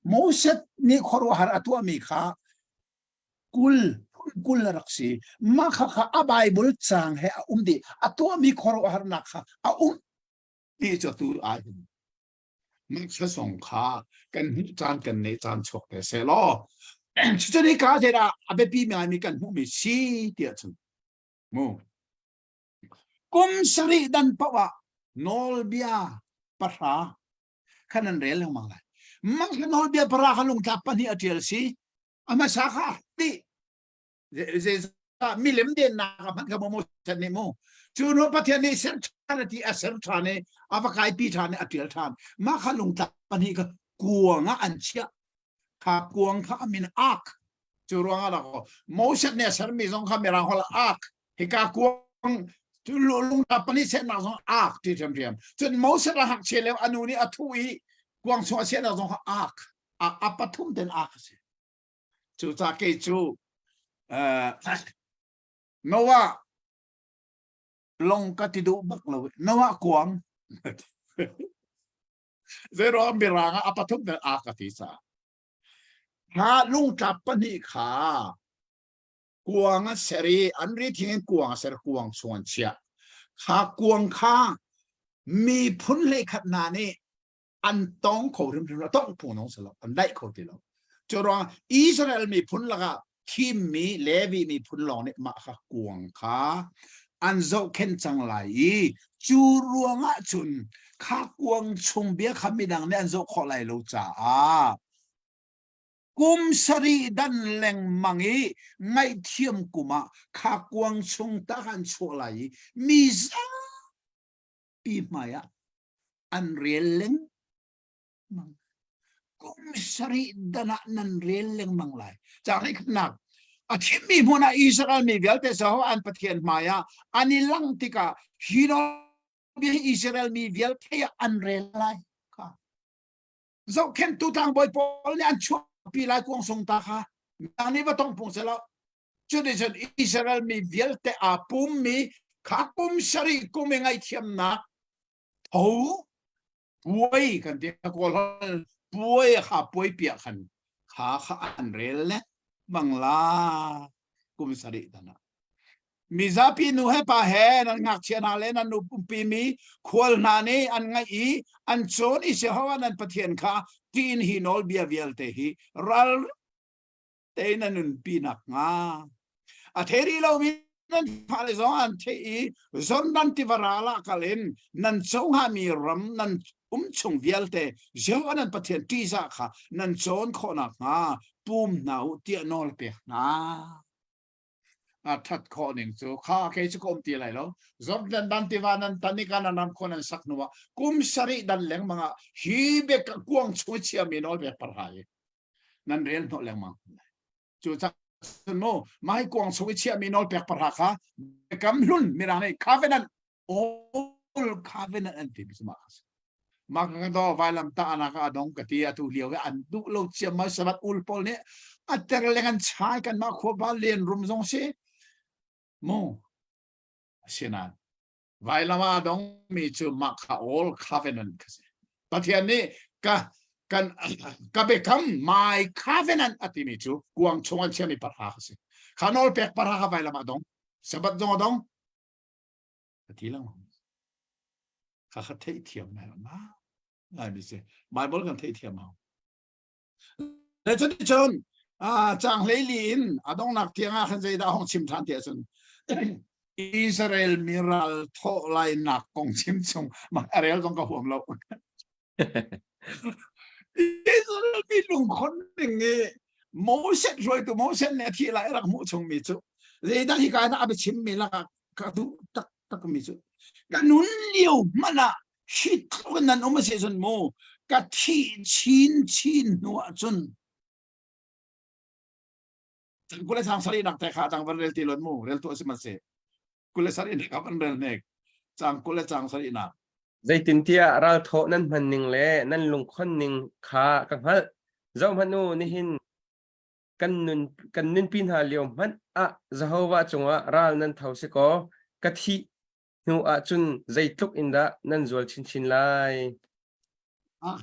Moses nih khuaruahhar a tuahmi kha 20 phun 20 a rak si mah kha kha a Bible caang he a um dih a tuahmi khuaruahharnak kha a um dih cu atu ah hin Mah zong kha kan hmuh caan kan neih caan chuak te seh law cucun hika zeidah a biapi ngaimi kan hmuhmi si tiah cun mu kum sarih dan paoh ah nawlbia pahra khan an rel lengmang lai mah nawlbia pahra kha lungtlap pahnih a ṭial si a hmasa kha ti zeizah milem dennak a hman kha maw Moses nih mu cu hnu Pathian nih ser ṭhan a ti a ser ṭhan i a va kaipi ṭhan i a ṭial ṭhan mah kha lungtlap pahnih kha kuang ah an chiah kha kuang kha a min ark cu ruang ah dak Moses nih a sermi zong kha mirang holh ark hika kuang cu lungtlap pahnih sernak zong ark ti ṭhiamṭhiam cun Moses a hak chia lio a nu nih a thuh i kuang chung a chiahnak zong kha ark a pathum ten ark a si Cucaah kei cu uh, Noah long ka ti duh bak lo. Noah kuang. Zeiruang mirang ah a pathum vel a ka ti ca. Kha lungtlap pahnih kha kuang a ser i an ri thing in kuang a ser kuang chung an chiah. Kha kuang kha miphun hleikhat hna nih an tong kho hrimhrim lo tongh phung nong si lo an daih kho ti lo cu ruang Israel miphun lakah thimmi Levi miphun lawng nih mah kha kuang kha an zohkhenh cang lai i cu ruangah cun kha kuang chung bia kha midang nih an zoh khawh lai lo caah kum sarih dan lengmang i ngaihthiam kum ah kha kuang chung ta an chuah lai i mi zapi hmai ah an rel lengmang. Kum sarih dan ah nan rel lengmang lai. Caang khatnak. A thimmi hmun ah Israel mi vialte Jehovah an Pathian hmaiah an i lang tikah hi nawlbia hi Israel mi vialte ah an rel lai. Kha. Zohkhenhtu tlangbawi pawl nih an chuahpi lai kuang sung ta kha. Midang nih va tong phung selaw. Cuticun Israel mi vialte aa pummi kha kum sarih kum i ngaihthiamnak tho puai kan ti kawl hol puai kha puai piah khan kha kha an rel le bang la kum sarih tan ah mizapi nu he pa he nan ngakchia hna le nan nu pumpi mi khual hna nih an ngaih i an cawn i Jehovah nan Pathian kha tiin hi nawlbia vialte hi ral tein na nunpi nakhnga a thei rih lomi nan fale zong an theih i Jordan tiva ral ah kal in nan co hngami ram nan um chung vialte Jehovah nan Pathian ṭihzah kha nan cawn khawh nakhnga pum hna u tiah nawl pek hna. A ṭhat khawh ning cu kha kei cu ka um ti lai lo. Jordan dan tiva nan tan i Kanaan ram khua nan sak hnuah kum sarih dan lengmang ah hi bek kuang chung i chiami nawl pek parha hi nan rel hnawh lengmang cu cun mu mai kuang chung i chiahmi nawl pek pahra kha biakam hlun mirang nih covenant all covenant an ti mi cu mah kha si mah ka do vailam ta anak a dong ka ti atu lio he an duh lo chiam mai sabat ul pawl nih a ter leng an chai kan mah khua ba len rum zong si mu asinan Vailam ah a dongmi cu mah kha all covenant kha si. Pathian nih ka kan ka biakam my covenant a timi cu kuang chung an chiami parha kha si. Kha nawl pek parha kha vailam ah dong. Sabbath zong a dong. Ka ti lang. Kha kha theih thiam ngai ma. Ngai mi si. Bible kan theih thiam hau. Le cuticun caang hleili in a donghnak tiang ah khan zeidah hong chim ṭhan ti ahcun Israel mi ral thawh lainak kong chim chung mah a rel zong ka huam lo. Israel mi lungkhon ning i Moses hruaitu Moses nih a thih lai rak hmuh chungmi cu zeidah hi ka a biachimmi lakah ka duh taktak mi cu ka nun lio hmanh ah hi tluk in nan um a si cun mu ka thih chin chin hnu ah cun kule sang sarih nak te kha tang van rel ti lon mu rel tu a si man se kule sarih nak van rel nek chang kule chang sarih nak Zeitintiah ralthawh nan hman ning le nan lungkhon ning kha ka hngalh. Zohhmanh u, nihin kan nun kan nunpi hna lio hmanh ah Jehovah cungah ral nan tho si kaw ka thih hnu ah cun zeitluk in dah nan zual chinchin lai. Ah,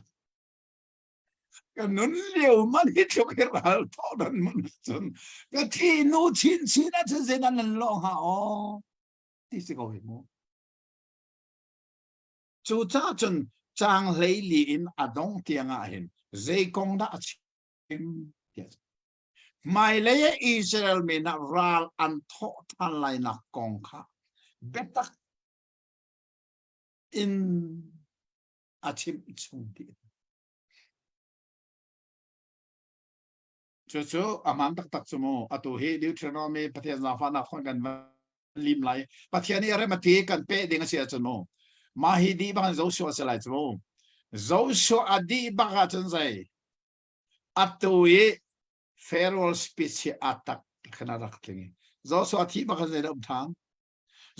ka nun lio man hi tluk hi ral thawh dan mun cun ka thi nu chin chin ah cun zeidah nan lawh hnga aw ti si ko hi mu. Cu ca cun caang hleili in a dong tiang ah hin zei kong dah a chim tiah Hmailei ah Israel mi hna ral an thawh ṭhan lainak kong kha biatak in a chimh chung dih. Cucu a hmaan taktak cu mu. Atu hi Deuteronomy Pathian zaangfahnak khon kan van lim lai. Pathian nih a rem a ti kan peh ding a si ahcun mu. Mah hi dih bang in Joshua a si lai cu mu. Joshua a dih bak ahcun zei? Atu i farewell speech hi a tak khan a rak tling i Joshua thih bak in zei um ṭhan.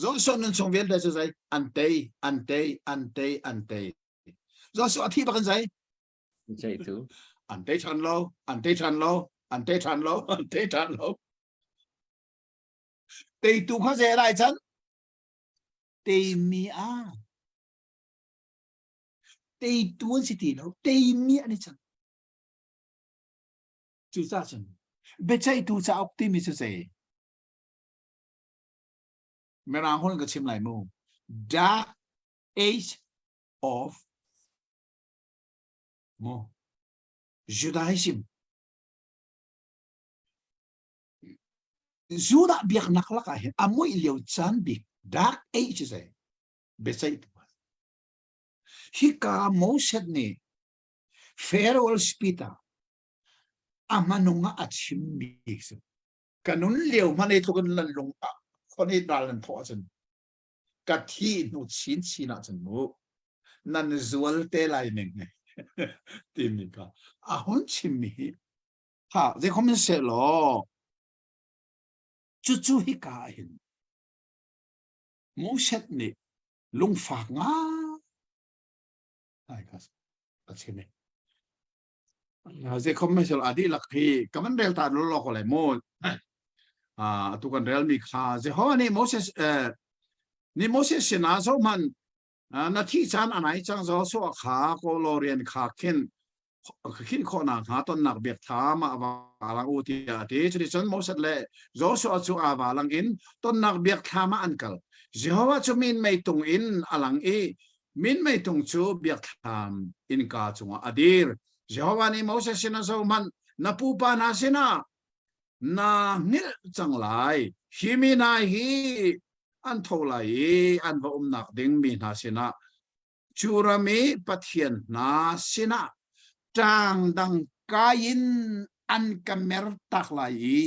Joshua nun chung vialte cu zei an tei, an tei, an tei, an tei. Joshua thih bak in zei? Zeitu. An tei ṭhan lo, an tei ṭhan lo, an tei ṭhan lo, an tei ṭhan lo. Teitu kha zei lai chan? Teimi a. Teitu an si ti lo, teimi an i cang. Cucaah cun biaceihtu cauk timi cu zei? Mirang holh ka chim lai mu. Dark Age of mu Judaism. Judah biaknak lakah hin a muih lio caan bik Dark Age zei biaceihtu. Hika Moses nih Farewell speech ah a hmanung ah a chimmi si. Ka nun lio hmanh ei tluk in nan lung ah khon i ral nan thawh ahcun ka thih hnu chinchin ahcun mu nan zual te lai ning timi kha a hun chimmi hi ha zeikhom in seh law. Cucu hika ah hin Moses nih lungfak ngai kha a chim i Zeikhom mei a dihlak hi ka van rel ta lawlaw ko lai mu. Atu kan relmi kha Jehovah nih Moses nih Moses sinah zohhmanh na thih caan a nai cang Joshua kha kawlaw rian kha khin ka khin khawh nakhnga tonnak biakthlam ah va lang u tiah a ti. Cuticun Moses le Joshua cu aa va lang in tonnak biakthlam ah an kal. Jehovah cu minmei tung in a lang i minmei tung cu biakthlam innka cungah a dir. Jehovah nih Moses sinah zohhmanh, na pupa hna sinah naa hngilh cang lai. Hi mi hna hi an tho lai i an va umnak ding mi hna sinah cu ram i pathian hna sinah ṭang dang kai in an ka mertak lai i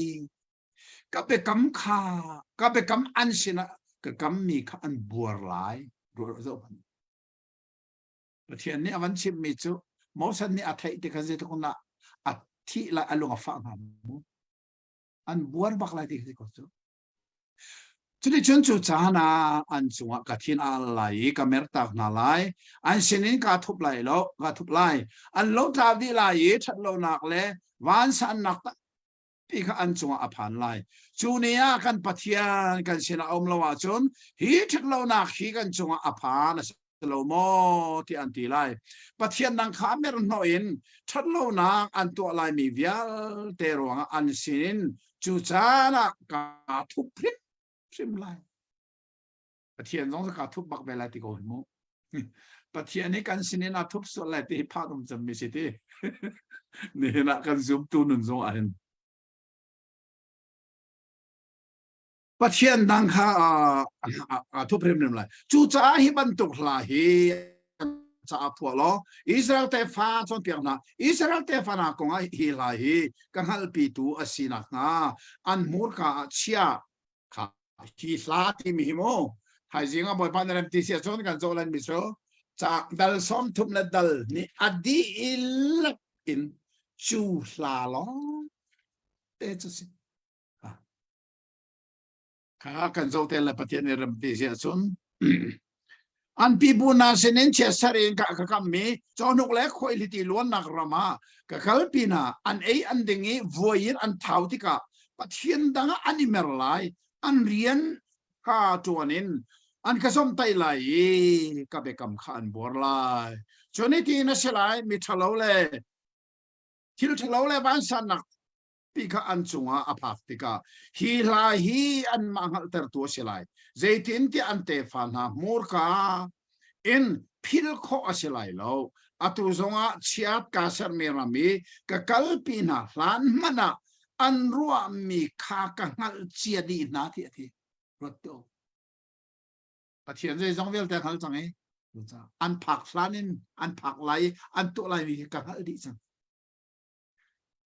ka biakam kha ka biakam an sinah ka kammi kha an buar lai. Pathian nih a van chimhmi cu Moses nih a theih tikah zeitluk in dah a thih lai a lung a fah hnga mu. An buar bak lai ti khi ko cu. Cuticun cu caan ah an cungah ka thin a al lai i ka mertak hna lai. An sinin kaa thup lai lo, kaa thup lai. An lotlau dih lai i ṭhatlonak le vansannak tampi kha an cungah a phan lai. Cu ni ah kan Pathian kan sinah a um lo ahcun hi ṭhatlonak hi kan cungah a phan a si lo maw tiah an ti lai. Pathian dang kha mer hnawh in ṭhatlonak an tuah laimi vialte ruangah an sinin cu caan ah kaa thup hrimhrim lai. Pathian zong kaa thup bak ve lai ti ko hi mu. Pathian hi kan sinin a thup sual lai ti hi phan um cemmi si ti. Nihin ah kan zumtu nun zong ah hin Pathian dang kha aa thup hrimhrim lai. Cucaah hi bantuk hla hi caah phuah law Israel tefa cawnpiak hna. Israel tefa hna kongah hi hla hi ka hngalhpitu a si nakhnga an hmurka ah chia kha hi hla timi hi mu thaizing ah Bawipa na rem ti si ahcun kan zoh lan mi cu ca dal 30 le dal nih a dihlak in cu hla lawng te cu si. Kha kan zoh te le Pathian nih rem ti si ahcun an pipu hna sinin chiatser in ka ka kammi cawhnuk le khuaihliti luannak ram ah ka kalpi hna an ei an ding i vuai in an thau tikah Pathian dang ah an i mer lai an rian kha ṭuan in an ka zomhtaih lai i ka biakam kha an buar lai cun hitin a si lai mi ṭhalo le thil ṭhalo le vansannak ti kha an cungah a phak tikah hi hla hi anmah hngalhtertu a si lai. Zeitintiah an tefa hna hmurka in philh khawh a si lai lo. Atu zongah chiat kaa sermi ram i ka kalpi hna hlan hmanh ah an ruahmi kha ka hngalh cia dih hna ti a ti. Ruat tuah. Pathian zeizong vialte a hngal cang i an phak hlan in an phak lai i an tuah laimi hi ka hngalh dih cang.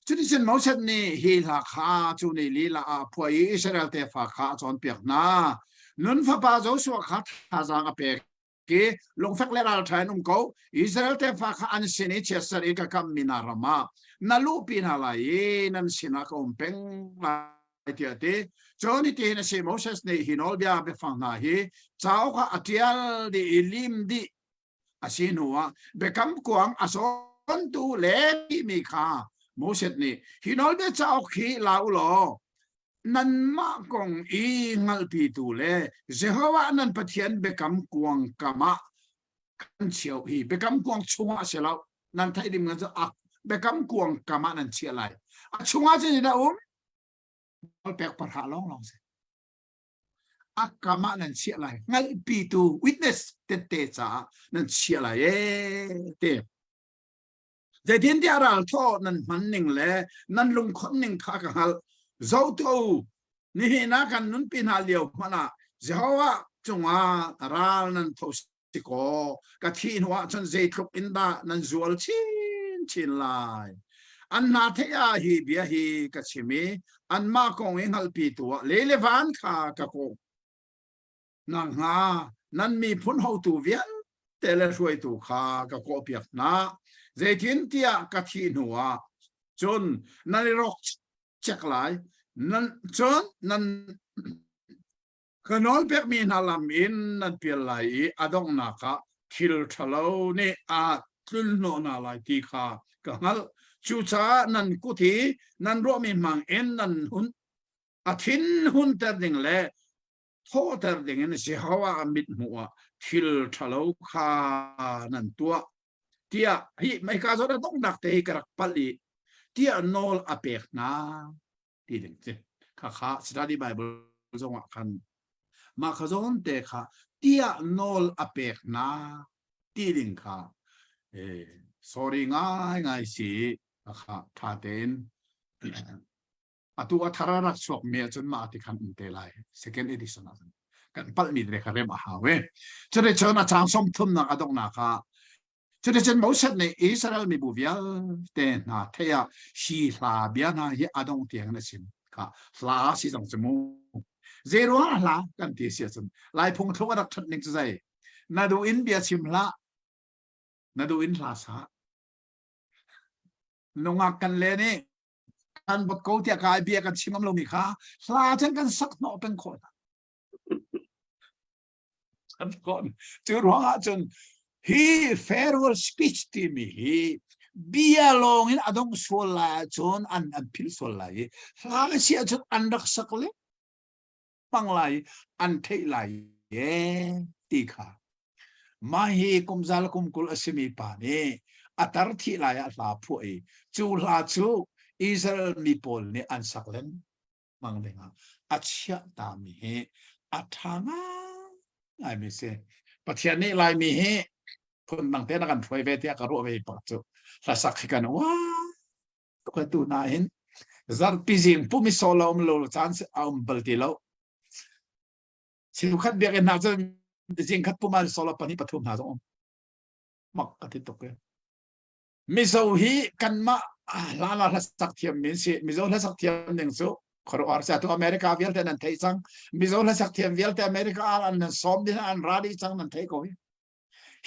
Cuticun Moses nih hi hla kha cu ni lila ah phuah i Israel tefa kha a cawnpiak hna. Nun fapa Joshua kha thazaang a pek i lungfek le ralṭha in um ko. Israel tefa kha an sin i chiatser i ka kammi hna ram ah na luhpi hna lai i nan sinah ka um peng lai tiah a ti. Cun hitihin a si Moses nih hi nawlbia biafang hna hi cauk ah a ṭial dih i lim dih a si hnuah biakam kuang a sawntu le mi kha Moses nih hi nawlbia cauk hi la u law nanmah kong i hngalhpitu le Jehovah nan Pathian biakam kuang kam ah kan chio hi biakam kuang chungah a si lo nan theih ding cu biakam kuang kam ah nan chiah lai a chungah cun a um pek parha lawng lawng si a kam ah nan chiah lai hngalhpitu witness tette caah nan chiah lai ee te zeitintiah ral thaw nan hman ning le nan lungkhon ning kha ka hngalh zotu nihin ah kan nunpi hna lio hmanh ah Jehovah cungah ral nan tho si kaw ka thih hnu ah cun zeitluk in dah nan zual chinchin lai an hna theih ah hi bia hi ka chim i anmah kong i hngalhpitu ah lei le van kha ka kawh nakhnga nan miphun hotu vialte le hruaitu kha ka kawhpiak hna zeitintiah ka thih hnu ah cun nan i rawk cek lai nan cun nan. Ka nawl pekmi hna lam in nan pial lai i a donghnak ah thil ṭhalo nih a tlunhnawh hna lai ti kha ka hngalh. Cucaah nan kut hi nan ruahmi hmang in nan hun a thin hunter ding le thawhter ding in Jehovah mithmuh ah thil ṭhalo kha nan tuah tiah hi hika zawn a donghnak te hi ka rak palh i tiah nawl a pek hna. ti ding ci kha kha study bible zong ah khan mah kha zawn te kha tiah nawl a pek na ti ding kha eh sorry ngai ngai si kha tha tein atu a thar rak chuak mi ahcun mah ti khan um te lai second edition ah kan palh mi te kha rem a hau e cure chon a chang som thum nak adok na kha Cuticun Moses nih Israel mibu vialte hna theih ah hi hla bia hna hi a dongh tiang in a chim. Kha hla si zong cu mu. Zei ruangah hla kan ti si ahcun Lai phungthluk a rak ṭhat ning cu zei? Na duh in bia chim hlah, na duh in hla sa. Nungak kan len i kan bot ko tiah kai bia kan chim ngam lomi kha hla cun kan sak hnawh peng khawh hna. An kon. Cu ruangah cun hi farewell speech timi hi bia lawng in a dong sual lai ahcun an an philh sual lai i hla a si ahcun an rak sak le hmang lai an theih lai e ti kha mah hi kum zal kum 20 a simi pa nih a tar thih lai ah hla phuah i cu hla cu Israel mi pawl nih an sak len hmang dingah a chiah tami hi a ṭha ngaingai si. Pathian nih Laimi hi phundang te na kan hruai ve tiah ka ruah ve pak cu hlasak hi kan uar tuk tu na hin zarhpi zing pum i solo um lo caan a um bal ti lo chimkhat biakinn hna cun zing khat pum ah solo pahnih pathum hna zong um mak ka ti tuk e Mizo hi kanmah hlan ah hlasak thiam mi si. Mizo hlasak thiam ning cu khuaruahhar si. Atu America vialte nan theih cang. Mizo hlasak thiam vialte America ah an nan sawm ding an ra dih cang nan theih ko hi.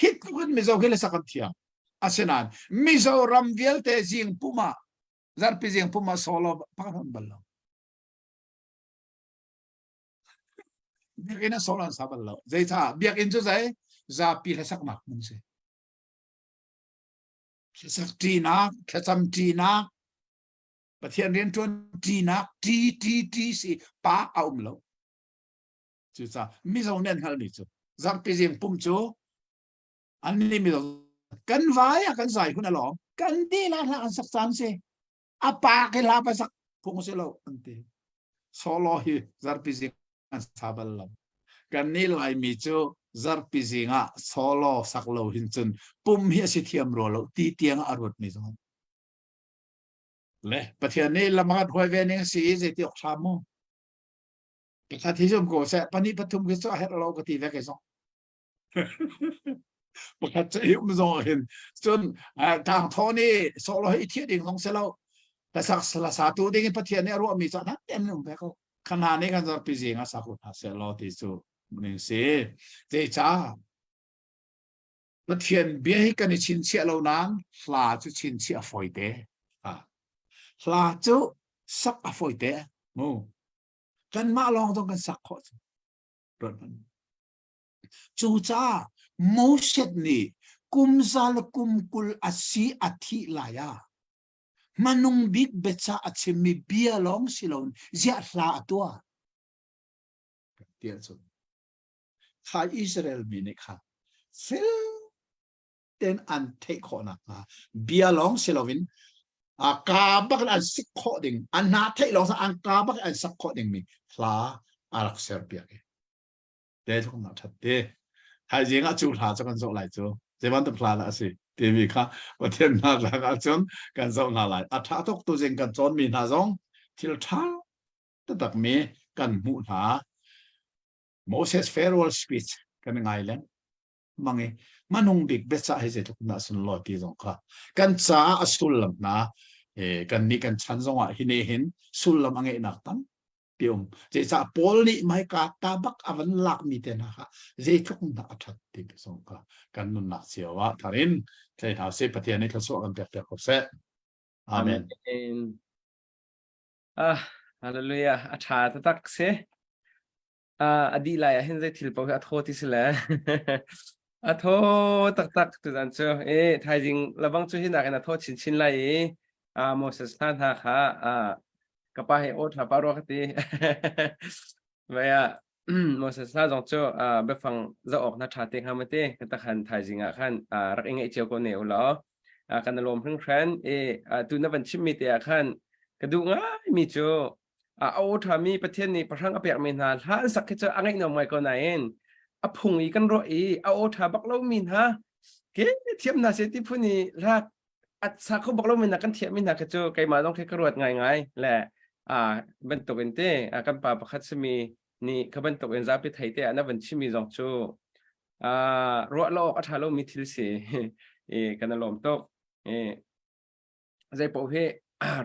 Hi tluk in Mizo hi hlasak an thiam. Asinain Mizoram vialte zing pum ah zarpi zing pum ah solo pakhat bal lo. Biakinn ah solo an sa bal lo. Zeicah biakinn cu zei zapi hlasaknak hmun si. Thlasak ṭinak, thlacam ṭinak, Pathian rianṭuan ṭinak, ṭi ṭi ṭi si pa a um lo. Cucaah Mizo nih an hngalhmi cu zarhpi zing pum cu annih Mizo kan vai ah kan zai hun a lawm. Kan dihlah hlah an sak caan si. A pa khi hla pa sak phung si lo an ti. Solo hi zarhpi zing an sa bal lo. Kannih Laimi cu zarhpi zing ah solo sak lo hin cun pum hi a si thiam rua lo ti tiang a ruatmi zong. Le Pathian nih lam a kan hruai ve ning si i zeiti awk ṭha mu. Pakhat hi zum ko seh, pahnih pathum khi cu a herh lo ka ti ve kei zong. Pakhat cu hi um zong hin cun tang thaw nih solo hi thiah ding zong si lo. Hlasak hlasa tu ding in Pathian nih a ruahmi cu a ten um ve ko. Kha hna nih kan zarhpi zing ah sak hna seh law ti cu ning si. Zeicah Pathian bia hi kan i chinchiah lo nain hla cu chinchiah a fawi te. Hla cu sak a fawi te. Mu. Kanmah lawng zong kan sak khawh cu. Cucaah Moses nih kum za le kum 20 a si a thih lai ah hmanung bik biacah a chimmi bia lawng si loin ziah hla a tuah tiah cun kha Israel mi nih kha fel ten an theih khawh nakhnga bia lawng si loin a ka bak in an sik khawh ding an hna theih lawng an ka bak in an sak khawh ding mi hla a rak ser piak i te thong na that te thaizing ah cu hla cu kan zoh lai cu zei bantuk hla dah a si timi kha Pathian hna tlak ahcun kan zoh hna lai a tha tuk tu zing kan cawn mi hna zong thil tha taktak mi kan hmuh hna Moses farewell speech kan ngai leng mang i manung bik biacah hi zeitluk dah sunlawi ti zong kha kan caah a sullam hna kan nih kan chan zong ah hi ne hin sullam a ngeihnak tam ti um zeicah Paul nih maika ta bak a van lakmi te hna kha zeitluk dah a ṭhat ti zong kha kan nunnak cio ah thar in thei hna sih Pathian nih thluachuah kan pek piak ko seh Amen. Amen. Ah, hallelujah. A ṭha taktak si. A dih lai ah hin zei thil paoh hi a thaw ti si le a thaw taktak tuzan cu e thaizing labang cu hi nakin a thaw chinchin lai i Moses hla hna kha ka pa he aw tha pa rua ka ti vai ah Moses hla zong cu biafang zoh awk na tha te hnga ma te ka takhan thaizing ah khan rak i ngaih cio ko ne u law kan lawm hringhran e tu na van chimmi te ah khan ka duh ngai mi cu a aw ṭhami Pathian nih pahrang a pekmi hna hla an sak khi cu a ngaih nuam ngai ko nain a phung i kan ruah i a aw ṭha bak lomi hna ke thiam hna seh ti phun i hla a sa kho bak lomi hna kan thiammi hna khi cu keimah zong khi ka ruat ngaingai le a bantuk in te kan pa pakhat simi nih kha bantuk in zapi thei te ah na van chimmi zong cu ruah lo awk a ṭha lomi thil si i kan i lawm tuk i zei paoh hi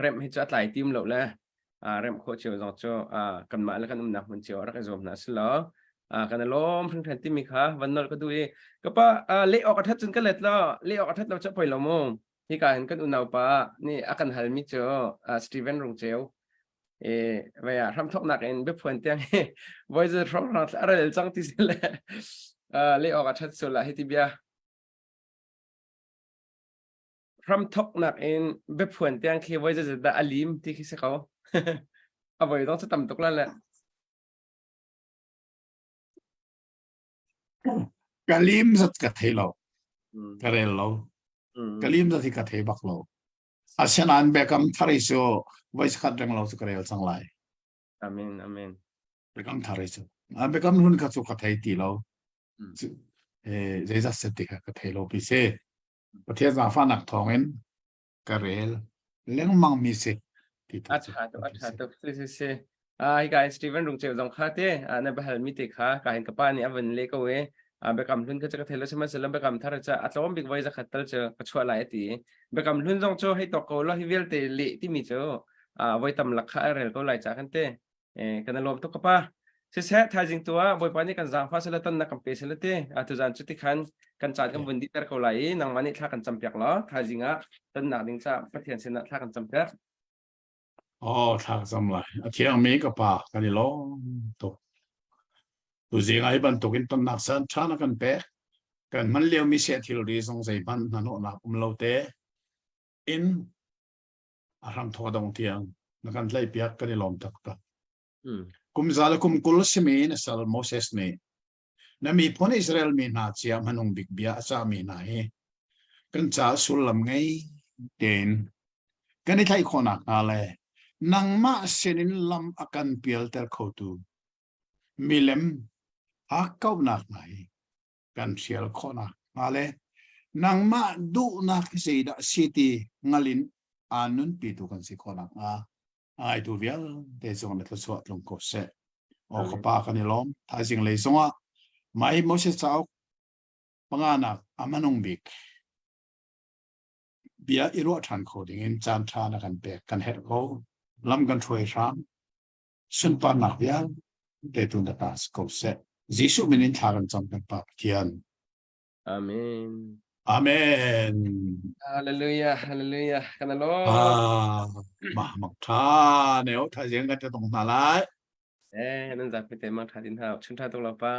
remh hi cu a tlai tim lo le remh khawh cio zong cu kanmah le kan umnak hmun cio rak i zuam hna si law kan i lawm hringhran timi kha van nolh ka duh i ka pa leh awk a ṭhat cun ka let lo leh awk a ṭhat lo cu poi lo mu hika hin kan unau pa nih a kan halmi cu Steven Rungceu e vei ah hramthoknak in biaphuan tiang hi voi zu hrawng hrang a rel cang ti si le leh awk a ṭhat sul ah hi ti bia hramthoknak in biaphuan tiang khi voi zeizat dah a lim ti khi si ko. a voi dong cu tam tuk la le. Ka lim zat ka thei lo. Ka rel lo. Ka lim zat hi ka thei bak lo. Asinain Biakam thar i cu voi khat reng lo cu ka rel cang lai. Amen, amen. Biakam thar i cu. Biakam hlun kha cu ka thei ti lo. Zeizat set ti kha ka thei lo pi si. Pathian zaangfahnak thawngin ka rel lengmang mi si. Ti a ṭha tuk, a ṭha tuk. Si, si, si. Ah, hi ka Steven Rungceu zong kha te, na bahal mi te kha, ka hin ka pa nih a van le ko e. Biakam hlun kha ka thei lo sihmanhsehlaw biakam thar ca a tlawm bik voi zakhat tal cu ka chuah lai a ti. Biakam hlun zong cu hei tok ko lo hi vialte leh timi cu voi tam lak kha a rel ko lai ca kan te. Eh, kan i lawm tuk ka pa. Siseh, thaizing tu ah Bawipa nih kan zaangfah sela tonnak kan pe sela ti. Tuzan cu ti khan kan caan kan vun dihter ko lai i nangmah nih thla kan campiak law thaizing ah tonnak ding ca Pathian sinah thla kan campiak. Oh, thla ka cam lai. A thiangmi ka pa kan i lawm tuk. Tuzing ah hi bantukin tonnak caan ṭha na kan pek. Kan hman liomi seh thilri zong zeihmanh hnahnawhnak um lo te in a hramthawk a dong tiang na kan tlaihpiak kan i lawm taktak. Kum za le kum 20 simi na sal Moses nih na miphun Israel mi hna cia hmanung bik bia a cahmi hna hi kan ca sullam ngei tein kan i tlaih khawhnak hnga le nangmah sinin lam a kan pialter khotu milem hakkauhnak hna hi kan hrial khawhnak hnga le nangmah duhnak hi zeidah si ti ngal in aa nunpitu kan si khawhnak hnga ngaitu vialte cung na thluachuah tlung ko seh. Aw ka pa kan i lawm. Thaizing lei zongah mai Moses cauk panganak a hmanung bik bia i ruah ṭhan kho dingin caan ṭha na kan pek kan herh ko. Lam kan hruai hram. Sunparnak vialte tu na ta si ko seh. Jesuh min in thla kan cam kan Pa Pathian. Amen. Amen. Hallelujah, hallelujah. Kan lawm. Ah, mah mak tha ne o tha jeng kan te tong hna lai. Eh, nan zapi te mang tha din ha. Chun tha tuk lo pa.